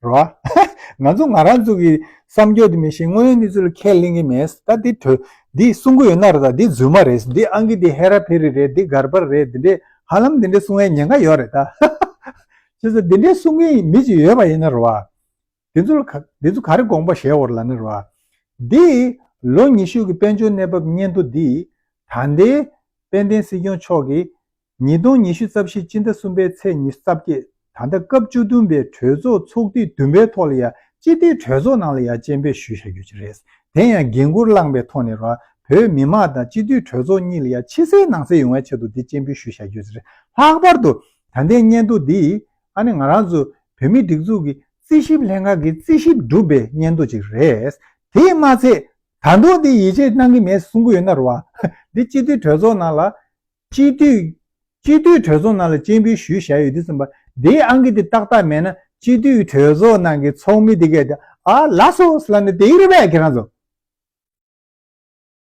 རེད་བ། ང་ཚོ་ང་རང་ཚོ་གི་བསམ་སྦྱོར་དེ་མི་ཤེས། དངོས་ཡོད་གནས་ཚུལ་ལ་ཁས་ལེན་གྱི་མེད། ད་འདི་གྲོས་འདི་གསུང་གི་ཡོད་ན་རེད། ད་འདི་རྫུན་མ་རེད། འདི་ཨང་ཀི་འདི་ཧེ་ར་ཕེ་རི་རེད། འདི་གར་པར་རེད། འདི་འདྲས་ཧ་ལམ་འདི་འདྲས་གསུང་ཡའི་ཉེན་ཁ་ཡོད་རེད་ད། བྱས་ཙང་འདི་འདྲས་གསུང་མཁན་མི་ཅིག་ཡོད་པ་ཡིན་ན་རེད་བ། འདི་ཚོ་ལ་ག་འདི་ཚོ་ག་རེ་དགོངས་པ་བཞེས་ཡོད་རེད་ལབ་ན་རེད་བ། འདི་ལོ་ཉི་ཤུ་གི་དཔལ་འབྱོར་གནས་བབ་སྙན་ཐོ་འདི་ད་ལྟའི་དཔལ་ལྡན་སྲིད་སྐྱོང་མཆོག་གིས་ཉིས་སྟོང་ཉི་ཤུ་རྩ་བཞི་སྤྱི་ཟླ་གསུམ་པའི་ཚེས་ཉི་ཤུ་རྩ་བརྒྱད། ད་ལྟ་སྐབས་བཅུ་བདུན་པའི་གྲོས་ཚོགས་ཚོགས་དུས་བདུན་པའི་ཐོག་ལ་ཡ་སྤྱི་འཐུས་གྲོས་ཚོགས་ནང་ལ་ཡ་སྤྱན་འབུལ་ཞུས་བཞག་རྒྱུ་ཅིག་རེད། དེ་ཡང་འགན་འཁུར་བླངས་པའི་ཐོག་ནས་ར་བོད་མི་མང་དང་སྤྱི་འཐུས་གྲོས་ཚོགས་གཉིས་ལ་ཡ་ཕྱི་གསལ་ནང་གསལ་ཡོང་བའི་ཆེད་དུ་འདི་སྤྱན་འབུལ་ཞུས་བཞག་རྒྱུ་ཅིག་རེད། ལྷག་པར་དུ་ད་ལྟའི་སྙན་ཐོ་འདི་ཨ་ནི་ང་རང་ཚོ་བོད་མིའི་སྒྲིག་འཛུགས་ཀྱི་རྩིས་ཞིབ་ལྷན་ཁང་གི་རྩིས་ཞིབ་གྲུབ་པའི་སྙན་ཐོ་ཅིག་རེད། དེས་མ་ཚད་ད་དུང་འདི་ཡིད་ཆེས་གནང་གི་མེད་གསུང་གི་ཡོད་ན་ར་བ། འདི་སྤྱི་འཐུས་གྲོས་ཚོགས་ནང་ལ། སྤྱི་འཐུས། སྤྱི་འཐུས་གྲོས་ཚོགས་ནང་ལ་སྤྱན་འབུལ་ཞུས་བཞག་ཡོད་དུས་ཙམ་པ། འདིའི་ཨང་ཀི་འདི་ཏག་ཏག་མེད་ན་སྤྱི་འཐུས་གྲོས་ཚོགས་ནང་གི་ཚོགས་མི་འདི་གས་དེ་ཨ་ལགས་སོ་ལབ་ནས་བསྡད་ཀྱི་རེད་པས་ཁྱེད་རང་ཚོ།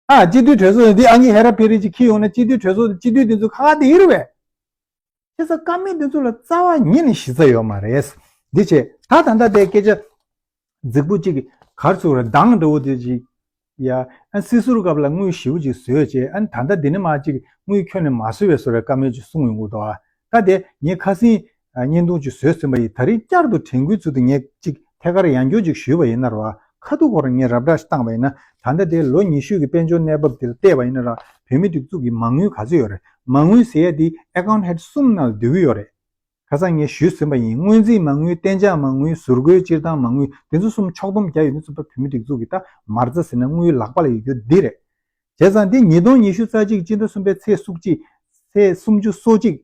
ཨ་སྤྱི་འཐུས་གྲོས་ཚོགས་ནས་འདི་ཨང་ཀི་ཧེ་ར་ཕེ་རི་ཅིག་འཁྱེར་ཡོང་ན་སྤྱི་འཐུས་གྲོས་ཚོགས་སྤྱི་འཐུས་འདི་ཚོ་ཁ་ཁ་བསྡད་ཀྱི་རེད་པས། བྱས་ཙང་བཀའ་མོལ་འདི་ཚོ་ལ་རྩ་བ་ཉིད་ནས་གཞི་རྩ་ཡོད་མ་རེད། འདི་བྱས་ད་ད་ལྟ་དེ་སྐད་ཆ་རྫིག་པོ་གཅིག་གི་གར་ཚུགས་རེད། གདངས་འདྲ་བོ་དེ་ཅིག་ཡ། ཨ་སྲིད་ཟུར་སྐབས་ལ་དངུལ་ཞེ་པོ་ཅིག་བཟོས་བྱས། ཨ་ད་ལྟ་འདི་ནས་མར་ཅིག་དངུལ་ཁྱོན་ནས་མ་བཟོས་པའི་བཟོ་འདྲའི་བཀའ་མོལ་ཅིག་གསུངས་ཡོང་གི་འདུག་ཨ་ད་དེ་ངས་ཁ་སང་ཨ་བརྙན་ཐུང་ཅིག་བཟོས་ཟིན་པ་ཡིན། ད་རིང་བསྐྱར་དུ་དྲན་སྐུལ་ཚུལ་དུ་ངས་ཅིག་ཐད་ཀར་ཡང་བསྐྱར་ཅིག་ཞུས་པ་ཡིན་ན་ར་བ། ཁ་ཐུག་ཁོ་རང་ངས་ར་སྤྲོད་བཏང་པ་ཡིན་ན། ད་ལྟ་དེ་ལོ་ཉི་ཤུ་གི་དཔལ་འབྱོར་གནས་བབ་དེ་ལ་བལྟས་པ་ཡིན་ན་ར་བོད་མིའི་སྒྲིག་འཛུགས་ཀྱི་མ་དངུལ་ག་ཚོད་ཡོད་རེད། མ་དངུལ་ཟེར་ཡ་དེ་ཨེ་ཀའུན་ཊི་ཧེཌ་གསུམ་ནང་ལ་འདུས་ཀྱི་ཡོད་རེད། ཁ་སང་ངས་ཞུས་ཟིན་པ་ཡིན། སྔོན་རྩིས་མ་དངུལ། གཏན་འཇགས་མ་དངུལ། ཟུར་བཀོལ་སྤྱིར་བཏང་མ་དངུལ། དེ་ཚོ་གསུམ་ཕྱོགས་བསྡོམས་བརྒྱབ་ཡོང་དུས་ཙམ་པ་བོད་མིའི་སྒྲིག་འཛུགས་ཀྱི་ད་མ་རྩ་ཟེར་ན་དངུལ་ལག་པ་ལ་ཡོད་རྒྱུ་འདི་རེད། བྱས་ཙང་འདི་ཉིས་སྟོང་ཉི་ཤུ་རྩ་གཅིག་སྤྱི་ཟླ་གསུམ་པའི་ཚེས་སུམ་ཅུ། ཚེས་སུམ་ཅུ་སོ་གཅིག་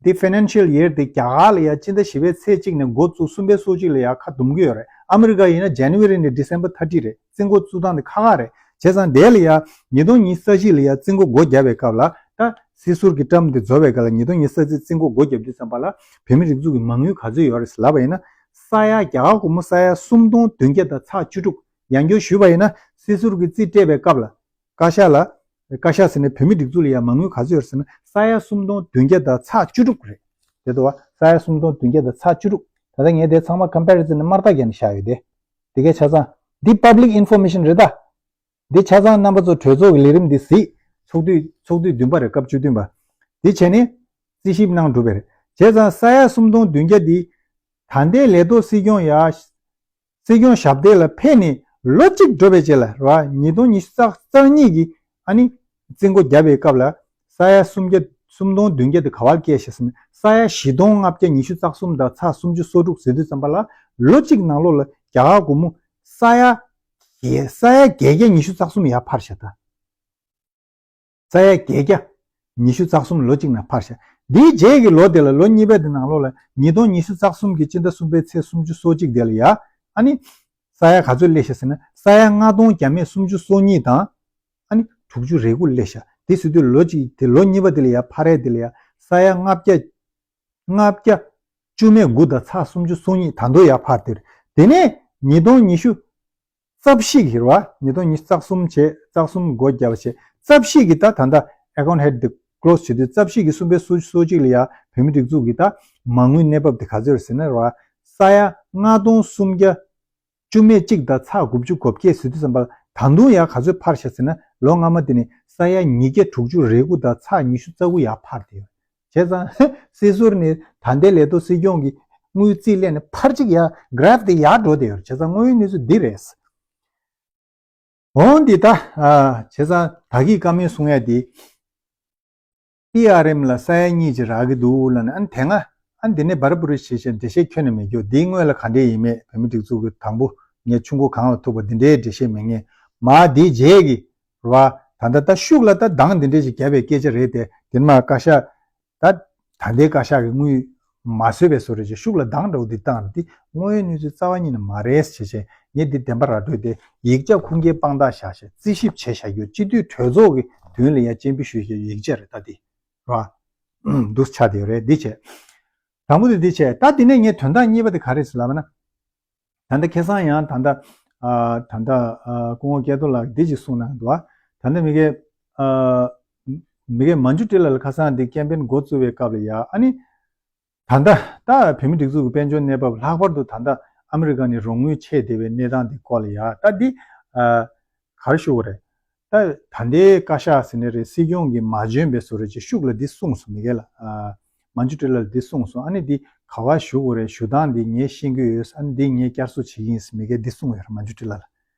འདི་ཕའི་ནན་ཤལ་ཡིར་འདི་རྒྱ་གར་ལ་ཡ་སྤྱི་ཟླ་བཞི་པའི་ཚེས་གཅིག་ནས་འགོ་བཙུགས་གསུམ་པའི་སོ་གཅིག་ལ་ཡ་ཁ་བསྡོམས་ཀྱི་ཡོད་རེད། ཨ་མི་རི་ཀ་ཡིན་ན་January ནས་December thirty རེད། རྩིས་འགོ་བཙུགས་སྟངས་དེ་ཁག་ཁག་རེད། བྱས་ཙང་དེ་ལ་ཡ་ཉིས་སྟོང་ཉི་ཤུ་རྩ་བཞི་ལ་ཡ་རྩིས་འགོ་སྒོ་བརྒྱབ་པའི་སྐབས་ལ། ད་སྲིད་ཟུར་གྱི་term དེ་རྫོགས་པའི་སྐབས་ལ་ཉིས་སྟོང་ཉི་ཤུ་རྩ་བཞི་རྩིས་འགོ་སྒོ་བརྒྱབ་དུས་ཙམ་པ་ལ་བོད་མི་རིགས་ཚོགས་ཀྱི་མ་དངུལ་ག་ཚོད་ཡོད་རེད་ལབ་པ་ཡིན་ན། ས་ཡ་རྒྱ་གར་སྒོར་མོ་ས་ཡ་སུམ་སྟོང་བདུན་བརྒྱ་དང་ཚེག་བཅུ་དྲུག་ཡང་བསྐྱར་ཞུས་པ་ཡིན་ན། སྲིད་ཟུར་གྱི་རྩིས་སྤྲད་པའི་སྐབས་ལ། བཀའ་ཤག་ལ། བཀའ་ཤག་ཟེར་ནས་བོད་མི་སྒྲིག་འཛུགས་ལ་ཡ་མ་དངུལ་ག་ཚོད་ཡོད་ཟེར་ན། ས་ཡ་སུམ་སྟོང་བདུན་བརྒྱ་དང་ཚེག་བཅུ་དྲུག་རེད། དེ་འདུག་བ། ས་ཡ་སུམ་སྟོང་བདུན་བརྒྱ་དང་ཚེག་བཅུ་དྲུག་ད་ལྟ་ངས་དེ་ཚང་མ་comparison ནས་དམར་རྟགས་བརྒྱབ་ནས་བཞག་ཡོད་དེ། དེ་གའི་ཆ་ཚང་། འདི་public information རེད་ད། འདི་ཆ་ཚང་རྣམ་པ་ཚོ་གྲོས་ཚོགས་ཀྱི་ལས་རིམ་འདི་གཟིགས། ཚོགས་དུས་ཚོགས་དུས་བདུན་པ་རེད། སྐབས་བཅུ་བདུན་པ། འདི་བྱས་ནས་རྩིས་ཞིབ་གནང་གྲུབ་པ་རེད། བྱས་ཙང་ས་ཡ་སུམ་སྟོང་བདུན་བརྒྱ་འདི་ད་ལྟའི་ལས་ཐོག་སྲིད་སྐྱོང་ཡ། སྲིད་སྐྱོང་ཞབས་སྟེགས་ལ་ཕེབས་ནས་ལོ་གཅིག་འགྲོ་བའི་རྗེས་ལ་རེད་བ། ཉིས་སྟོང་ཉི་ཤུ་རྩ་གཉིས་ཀྱི་ཨ་ནི་རྩིས་འགོ་བརྒྱབ་པའི་སྐབས་ལ། ས་ཡ་སུམ་བརྒྱ་སུམ་སྟོང་བདུན་བརྒྱ་དེ་ག་པར་བསྐྱལ་ཤག་ཟེར་ན། ས་ཡ་བཞི་སྟོང་ལྔ་བརྒྱ་ཉི་ཤུ་རྩ་གསུམ་དང་ཚེག་སུམ་ཅུ་སོ་དྲུག་ཟེར་དུས་ཙམ་པ་ལ། ལོ་གཅིག་ནང་ལོགས་ལ་རྒྱ་གར་སྒོར་མོ་ས་ཡ་བརྒྱད་ས་ཡ་བརྒྱད་བརྒྱ་ཉི་ཤུ་རྩ་གསུམ་ཡར་འཕར་ཤག་ད། ས་ཡ་བརྒྱད་བརྒྱ་ཉི་ཤུ་རྩ་གསུམ་ལོ་གཅིག་ནང་འཕར་ཤག་འདིའི་རྗེས་ཀྱི་ལོ་དེ་ལ། ལོ་གཉིས་པ་དེ་ནང་ལོགས་ལ། ཉིས་སྟོང་ཉི་ཤུ་རྩ་གསུམ་གྱི་སྤྱི་ཟླ་གསུམ་པའི་ཚེས་སུམ་ཅུ་སོ་གཅིག་དེ་ལ་ཡ། ཨ་ནི་ས་ཡ་ག་ཚོད་སླེབས་ཤག་ཟེར་ན། ས་ཡ་ལྔ་སྟོང་བརྒྱ་མེད་སུམ་ཅུ་སོ་གཉིས་དང་ཨ་ནི་དྲུག་ཅུ་རེ་དགུ་སླེབས་ཤག་དེ་ཟེར་དུས་ལོ་གཅིག་དེ། ལོ་གཉིས་པ་དེ་ལ་ཡ་འཕར་ཡས་དེ་ལ་ཡ། ས་ཡ་ལྔ་བརྒྱ་ལྔ་བརྒྱ་བཅུ་མེད་དགུ་དང་ཚེག་སུམ་ཅུ་སོ་གཉིས་ད་དུང་ཡར་འཕར་ཏེ། དེ་ནས་ཉིས་སྟོང་ཉི་ཤུ་རྩ་བཞི་གི་རེད་བ། ཉིས་སྟོང་ཉི་ཤུ་རྩ་གསུམ་བྱས། རྩ་གསུམ་སྒོ་བརྒྱབ་བྱས། རྩ་བཞི་གི་ད་ད་ལྟ་account head དེ་close བྱེད་དུས། རྩ་བཞི་གི་གསུམ་པའི་སོ་སོ་གཅིག་ལ་ཡ་བོད་མི་སྒྲིག་འཛུགས་ཀྱི་ད་མ་དངུལ་གནས་བབ་དེ་ག་ཚོད་རེད་ཟེར་ན་རེད་བ། ས་ཡ་ལྔ་སྟོང་སུམ་བརྒྱ་བཅུ་མེད་གཅིག་དང་ཚེག་དགུ་བཅུ་གོ་བརྒྱད་ཟེར་དུས་ཙམ་པ་ལ། ད་དུང་ཡ་ག་ཚོད་འཕར་ཤག་ཟེར་ན། ལོ་སྔ་མ་དེ་ནས་ས་ཡ་ཉིས་བརྒྱ་དྲུག་ཅུ་རེ་དགུ་དང་ཚེག་ཉི་ཤུ་རྩ་དགུ་ཡར་འཕར་ཏེ་ཡོད། བྱས་ཙང་སྲིད་ཟུར་ནས་ད་ལྟའི་ལས་ཐོག་སྲིད་སྐྱོང་གི་དངུལ་རྩིས་ལེན་ནས་ཕར་གཅིག་ཡར་graph དེ་ཡར་འགྲོ་བསྡད་ཡོད། བྱས་ཙང་དངོས་ཡོད་གནས་ཚུལ་འདི་རེད། འོང་འདི་ད། ཨ། བྱས་ཙང་ད་གིན་བཀའ་མོལ་གསུང་ཡ་འདི། པི་ཨར་ཨེམ་ལ་ས་ཡ་གཉིས་ཅིག་རག་གི་འདུག་ལབ་ནས། ཨ་ནི་དེ་སྔ་ཨ་ནི་འདི་ནས་བར་བུ་རི་བྱེད་བྱེད་འགྲེལ་བཤད་ཁྱོན་ནས་མེད་རྒྱུ། འདིའི་སྔོན་ལ་ག་འདྲས་ཡིན་མེད། བོད་མི་སྒྲིག་འཛུགས་ཀྱི་དང་པོ་ངས་ཆུ་མགོ་གངས་ལ་ཐུག་པ་འདི་འདྲའི་འགྲེལ་བཤད་མེད་མཁན། མ་འདིའི་རྗེས་ཀྱི་རེད་བ། ད་ལྟ་ད་ཤུགས་ལ་ད་འདང་འདི་འདྲས་ཅིག་བརྒྱབ་པའི་སྐད་ཆ་རེད་དེ། དེ་མ་བཀའ་ཤག་ད་ད་ལྟའི་བཀའ་ཤག་གི་དངུལ་མ་བཟོས་པའི་བཟོ་འདྲ་ཅིག་ཤུགས་ལ་འདང་འདྲ་བོ་འདི་བཏང་། འདི་དངོས་ཡོད་གནས་ཚུལ་རྩ་བ་ཉིད་ནས་མ་རེད་ཟེར་བྱས། ངས་འདི་བདེན་པ་ར་སྤྲོད་དེ་ཡིག་ཆ་ཁུངས་སྐྱེལ་དཔང་རྟགས་བཞག་བྱས་རྩིས་ཞིབ་བྱས་བཞག་རྒྱུ། སྤྱི་འཐུས་གྲོས་ཚོགས་ཀྱི་མདུན་ལ་ཡ་སྤྱན་འབུལ་ཞུས་བཞག་རྒྱུ་ཡིག་ཆ་རེད་ད་འདི། ར། འདུག་ཆགས་བསྡད་ཡོད་རེད། འདི་བྱས། དང་པོ་དེ་འདི་བྱས། ད་འདི་ནས་ངས་དོན་དག་གཉིས་པ་དེ་ག་རེ་ཟེར་ལབ་ན། ད་ལྟ་ཁ་སང་ཡང་ད་ལྟ། ཨ། ད་ལྟ། ཨ། སྐུ་ངོ་སྐལ་རྡོར་ལགས་འདི་ཅིག་གསུངས་གནང་འདུག་བ། ད་ལྟ་མི་གེ་ཨ། མི་གེ་མན་ཇུ་ཊི་ལ་ལ་ཁ་སང་འདི་ཀེམ་པེན་འགོ་བཙུགས་པའི་སྐབས་ལ་ཡ། ཨ་ནི་ད་ལྟ་ད་བོད་མི་སྒྲིག་འཛུགས་ཀྱི་དཔལ་འབྱོར་གནས་བབ་ལྷག་པར་དུ་ད་ལྟ་ཨ་མི་རི་ཀ་ནས་རོགས་དངུལ་ཆད་བསྡད་པའི་གནས་སྟངས་འདི་སྐོར་ལ་ཡ། ད་འདི། ཨ། ག་རེ་ཞུ་དགོས་རེད། ད་ད་ལྟའི་བཀའ་ཤག་ཟེར་ནི་རེད། སྲིད་སྐྱོང་གིས་མ་འཇོན་པའི་བཟོ་འདྲ་ཅིག་ཤུགས་ལ་འདི་གསུངས་སོང་། མི་གེ་ལ། ཨ། མན་ཇུ་ཊི་ལ་ལ་འདི་གསུངས་སོང་། ཨ་ནི་འདི་ག་པར་ཞུ་དགོས་རེད། ཞུ་སྟངས་འདི་ངས་ཤེས་ཀྱི་ཡོད། ཨ་ནི་འདི་ངས་བསྐྱར་གསོ་བྱེད་ཀྱི་ཡིན་ཟེར་མི་གེ་འདི་གསུངས་ཡོད་རེད། མན་ཇུ་ཊི་ལ་ལ།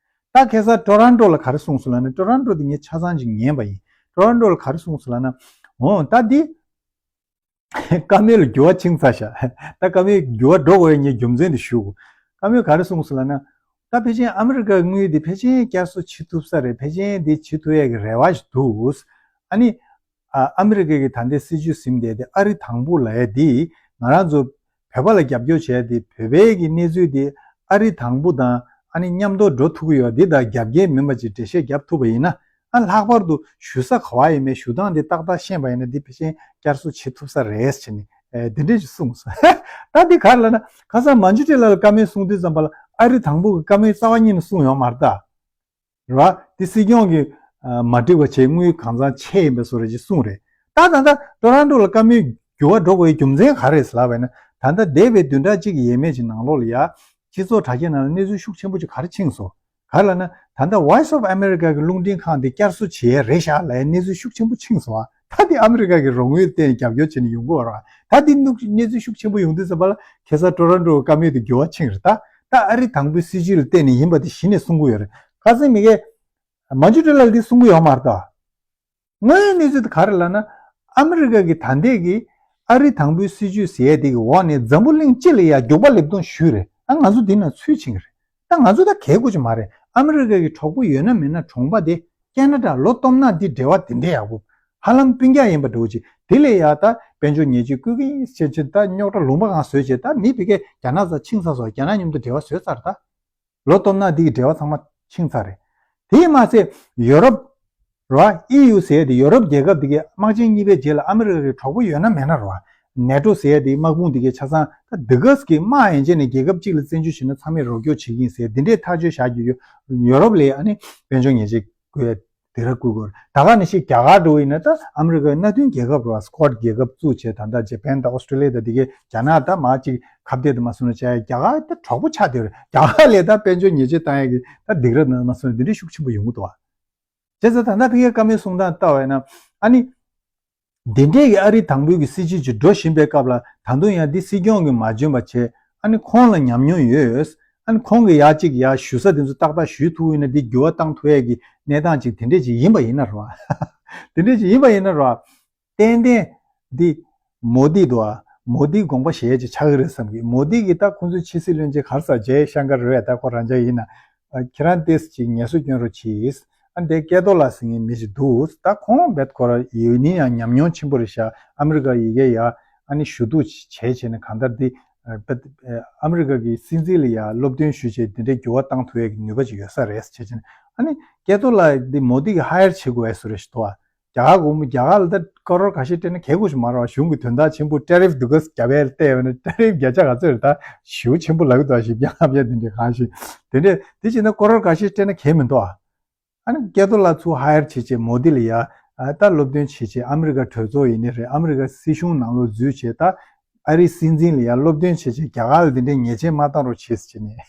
ད་ཁ་སང་ཊོ་རོན་ཊོ་ལ་ག་རེ་གསུངས་སོང་ལབ་ན། ཊོ་རོན་ཊོ་འདི་ངས་ཆ་ཚང་ཅིག་ཉན་པ་ཡིན། ཊོ་རོན་ཊོ་ལ་ག་རེ་གསུངས་སོང་ལབ་ན། འོ་ད་འདི་བཀའ་མོལ་ལ་འགྱུར་བ་ཕྱིན་ཚར་ཤག་ད་བཀའ་མོལ་འགྱུར་བ་འགྲོ་དགོས་ཡ་ངས་རྒྱུ་མཚན་དེ་ཞུ་དགོས། བཀའ་མོལ་ག་རེ་གསུངས་སོང་ལབ་ན། ད་ཕལ་ཆེར་ཨ་མི་རི་ཀའི་དངུལ་དེ་ཕལ་ཆེར་བསྐྱར་གསོ་བྱེད་ཐུབ་ས་རེད། ཕལ་ཆེར་དེ་བྱེད་ཐུབ་ཡ་གི་རེ་བ་ཞིག་འདུག་ཨ་ནི། ཨ། ཨ་མི་རི་ཀ་གི་ད་ལྟའི་སྲིད་ཇུས་ཟིན་བསྡད་དེ། ཨ་རི་དང་པོ་ལབ་ཡ་དེ་ང་རང་ཚོ་བོད་པ་ལ་རྒྱབ་སྐྱོར་བྱས་ཏེ། བོད་པའི་གི་གནས་ཚུལ་དེ་ཨ་རི་དང་པོ་དང་ཨ་ནི་མཉམ་དུ་འགྲོ་ཐུབ་ཀྱི་ཡོད། འདི་དང་རྒྱབ་འགལ་མིན་པ་ཅིག་འགྲེལ་བཤད་རྒྱབ་ཐུབ་པ་ཡིན་ན། ཨ། ལྷག་པར་དུ་ཞུ་ས་ག་པར་ཡིན་མིན་ཞུ་སྟངས་འདི་ཏག་ཏག་ཤེས་པ་ཡིན་ན། འདི་ཕལ་ཆེར་བསྐྱར་གསོ་བྱེད་ཐུབ་ས་རེད་ཟེར་ནས། ཨེ། འདི་འདྲས་ཞིག་གསུངས་སོང་། ད་འདི་ག་རེ་ལབ་ན། ཁ་སང་མན་ཇུ་ཊི་ལ་ལ་བཀའ་མོལ་གསུང་དུས་ཙམ་པ་ལ། ཨ་རི་དང་པོ་གི་བཀའ་མོལ་རྩ་བ་ཉིད་ནས་གསུངས་ཡོད་མ་རེད་ད། རེད་བ། འདི་སྲིད་སྐྱོང་གིས། ཨ། མ་འགྲིག་པ་བྱས། དངུལ་གང་ཚང་ཆད་ཡིན་པའི་བཟོ་འདྲ་ཅིག་གསུངས་རེད། ད་ད་ལྟ་ཊོ་རོན་ཊོ་ལ་བཀའ་མོལ་འགྱུར་བ་འགྲོ་དགོས་རྒྱུ་མཚན་ག་རེ་རེད་ལབ་པ་ཡིན་ན། ད་ལྟ་འདས་པའི་བདུན་ཕྲག་གཅིག་ཡས་མས་ཀྱི་ནང་ལོགས་ལ་ཡ། སྤྱི་ཚོགས་དྲ་རྒྱའི་ནང་ལ་གནས་ཚུལ་ཤུགས་ཆེན་པོ་ཅིག་ག་རེ་ཕྱིན་སོང་། ག་རེ་ལབ་ན། ད་ལྟ་Voice of America གི་རླུང་འཕྲིན་ཁང་དེ་བསྐྱར་གསོ་བྱེད་ཡས་རེད་ཤག་ལབ་ཡ་གནས་ཚུལ་ཤུགས་ཆེན་པོ་ཕྱིན་སོང་ཨ། ད་འདི་ཨ་མི་རི་ཀ་གི་རོགས་དངུལ་བརྟེན་རྒྱབ་སྐྱོར་བྱས་ནས་ཡོང་གི་ཡོད་རེད་བ། ད་འདི་གནས་ཚུལ་ཤུགས་ཆེན་པོ་ཡོང་དུས་ཙམ་པ་ལ་ཁ་སང་ཊོ་རོན་ཊོ་བཀའ་མོལ་དེ་འགྱུར་བ་ཕྱིན་རེད་ད། ད་ཨ་རི་དང་པོའི་སྲིད་ཇུས་ལ་བརྟེན་ནས་ཡིན་པ་དེ་གཞི་ནས་གསུང་གི་ཡོད་རེད། ཁ་སང་མི་གེ་མན་ཇུ་ཊི་ལ་ལ་འདི་གསུང་གི་ཡོད་མ་རེད་ད། དངོས་ཡོད་གནས་ཚུལ་དེ་ག་རེ་ལབ་ན། ཨ་མི་རི་ཀ་གི་ད་ལྟའི་གི་ཨ་རི་དང་པོའི་སྲིད་ཇུས་ཟེར་ཡས་དེ་གི་འོག་ནས་འཛམ་བུ་གླིང་སྤྱི་ལ་ཡ་རྒྱུག་པ་ལེབ་སྟོང་ཞུས་རེད། ད་ང་ཚོ་འདི་ནང་ཚུད་ཕྱིན་གི་རེད། ད་ང་ཚོ་ད་གལ་དགོས་ཀྱི་མ་རེད། ཨ་མི་རི་ཀ་གི་གྲོགས་པོ་ཡོད་ན་མེད་ན་གྲོང་པ་དེ་ཁེ་ན་ཌ། ལོ་སྟོབས་ན་འདི་འབྲེལ་བ་དེ་འདྲའི་ཡག་པོ། ཧ་ལམ་སྤུན་ཀྱག་ཡིན་པ་འདྲ་བོ་ཅིག་དེ་ལས་ཡ་ད་དཔལ་འབྱོར་ཉེས་ཆད་བཀོད་ཀྱི་ཡིན་ཟེར་བྱས། ད་རྙོག་དྲ་ལུང་པ་གང་བཟོས་བྱས། ད་མི་ཕ་གིར་རྒྱ་ནག་ཚ་ཕྱིན་ཚར་སོང་། རྒྱ་ནག་མཉམ་དུ་འབྲེལ་བ་བཟོས་ཚར་ད། ལོ་སྟོབས་ན་འདི་གི་འབྲེལ་བ་ཚང་མ་ཆིངས་ཚར་རེད། དེས་མ་ཚད་ཡོ་རོབ་ར། ཨི་ཡུ་ཟེར་ཡ་དེ་ཡོ་རོབ་རྒྱལ་ཁབ་དེ་གའི་དམག་ཆེན་གཉིས་པའི་རྗེས་ལ་ཨ་མི་རི་ཀ་གི་གྲོགས་པོ་ཡོད་ན་མེད་ན་ར། ནེ་ཊོ་ཟེར་ཡ་དེ་དམག་དཔུང་དེ་གའི་ཆ་ཚང་ད་འདི་ག་གི་དམག་ཡན་ཆད་ནས་རྒྱལ་ཁབ་གཅིག་ལ་བཙན་འཛུལ་བྱས་ན་ཚང་མས་རོགས་སྐྱོར་བྱེད་ཀྱི་ཡིན་ཟེར་དེ་འདྲའི་ཐག་གཅོད་བཞག་རྒྱུ་ཡོད། ཡོ་རོབ་ལ་ཨ་ནི་དཔལ་འབྱོར་ཉེས་ཆད་བཀོད་ཡ་དེ་ར་བཀོད་དགོས་རེད། ད་ག་ནང་བཞིན་རྒྱ་གར་འགྲོ་བ་ཡིན་ན་ད་ཨ་མི་རི་ཀའི་མནའ་མཐུན་རྒྱལ་ཁབ་ར། སི་ཀོཌ་རྒྱལ་ཁབ་བཙུགས་བྱས་ད་ལྟ་ཇེ་པན་དང་ཨོ་སི་ཀྲོ་ལི་ཡ་དང་དེ་གའི་རྒྱ་ནག་ད་མ་གཅིག་ཁ་གཏད་དུ་མ་སོང་ན་བྱས་རྒྱ་གར་ད་གྲོགས་པོ་ཆགས་བསྡད་ཡོད་རེད། རྒྱ་གར་ལས་ད་དཔལ་འབྱོར་ཉེས་ཆད་བཏང་ཡ་གི་ད་སྡིགས་ར་མ་སོང་ན་འདི་འདྲའི་ཤུགས་ཆེན་པོ་ཡོང་གི་འདུག་བ། བྱས་ཙང་ད་ལྟ་ཕ་གིའི་བཀའ་མོལ་གསུང་སྟངས་ལྟ་བས་ན་ཨ་ནི། འདི་འདྲའི་གི་ཨ་རི་དང་པོའི་གི་སྲིད་བྱུས་ཅིག་འགྲོ་བཞིན་པའི་སྐབས་ལ་ད་དུང་ཡང་འདི་སྲིད་སྐྱོང་གིས་མ་འཇོན་པ་བྱས། ཨ་ནི་ཁོང་ལ་ཉམས་མྱོང་ཡོད། ཨ་ནི་ཁོང་གིས་ཡ་གཅིག་ཡ་ཞུ་ས་དེ་ཚོ་ཏག་ཏག་ཞུས་ཐུབ་ཡིན་ན་འདི་འགྱུར་བ་བཏང་ཐུབ་ཡས་ཀྱི་གནས་སྟངས་ཅིག་དེ་འདྲས་ཅིག་ཡིན་པ་ཡིན་ན་རོ། དེ་འདྲས་ཅིག་ཡིན་པ་ཡིན་ན་རོ། ཏན་ཏན་འདི་མོ་དི་འདུག་ཨ། མོ་དིའི་དགོངས་པ་བཞེས་ཅིག་ཆགས་ཀྱི་རེད་བསམ་གི། མོ་དི་གིས་ད་ཁོང་ཚོའི་ཕྱི་སྲིད་བློན་ཆེན་ག་རེ་ཟེར་ཇེ་ཤང་ཀར་རེད། ད་ཁོ་རང་ཅག་ཡིན་ན། ཨ། ཁྱེད་རང་ཏོག་ཙམ་ཅིག་ངལ་གསོ་སྐྱོན་རོགས་གྱིས། ཨ། འདི་ཀེ་ཏོ་ལ་ཟེར་མཁན་མི་ཞིག་འདུག་ད་ཁོང་རྦད་ཁོ་ར་ཡིན་ན་ཡང་ཉམས་མྱོང་ཆེན་པོ་རེད་ཤག་ཨ་མི་རི་ཀ་ཡི་གེ་ཡ་ཨ་ནི་ཞུ་གཏུག་བྱས་བྱས་ནས་གང་ལྟར་འདི་རྦད་ཨ་མི་རི་ཀ་གི་སྲིད་འཛིན་ལ་ཡ་སློབ་སྟོན་ཞུས་བྱས་འདི་འདྲའི་འགྱུར་བ་བཏང་ཐུབ་ཡས་ཀྱི་ནུས་པ་ཅིག་ཡོད་ས་རེད་བྱས་བྱས་ནས། ཨ་ནི་ཀེ་ཏོ་ལ་འདི་མོ་དི་གིས་ཧ་ཡར་བྱེད་དགོས་ཡས་བཟོ་རེད་ཤག་འདུག་ཨ། རྒྱ་གར་སྒོར་མོ་རྒྱ་གར་ལ་ད་ཀ་རོར་ཁ་ཤས་སྤྲད་ན་གལ་དགོས་ཤིག་མ་རེད་བ། གཞུང་གི་དོན་དག་ཆེན་པོ་ཊེ་རིཕ་འདི་ག་རྒྱབ་ཡས་ལ་བལྟས་པ་ན་ཊེ་རིཕ་བརྒྱ་ཆ་ག་ཚོད་རེད། ད་ཞེ་པོ་ཆེན་པོ་ལབ་ཀྱི་འདུག་ཞིབ་རྒྱང་ལབ་ཡས་དེ་འདྲའི་གང་ཞིག་དེ་འདྲས་དེ་བྱས་ན་ཀ་རོར་ཁ་ཤས་སྤྲད་ན་གལ་མི་འདུག་ཨ། ཨ་ནི་ཀེ་ཏོ་ལ་ཚུར་ཧ་ཡར་བྱེད་བྱས་མོ་དི་ལ་ཡ་ཨ་ད་སློབ་སྟོན་བྱེད་བྱས་ཨ་མི་རི་ཀ་གྲོས་ཚོགས་ཡིན་ནའི་རེད། ཨ་མི་རི་ཀ་སྲིད་གཞུང་ནང་ལོགས་འཛུལ་བྱས་ད་ཨ་རིའི་སྲིད་འཛིན་ལ་ཡ་སློབ་སྟོན་བྱེད་བྱས་རྒྱ་གར་ལ་འདི་འདྲའི་ཉེས་ཆད་མ་བཏང་རོགས་བྱེད་ཟེར་བྱས་ནས་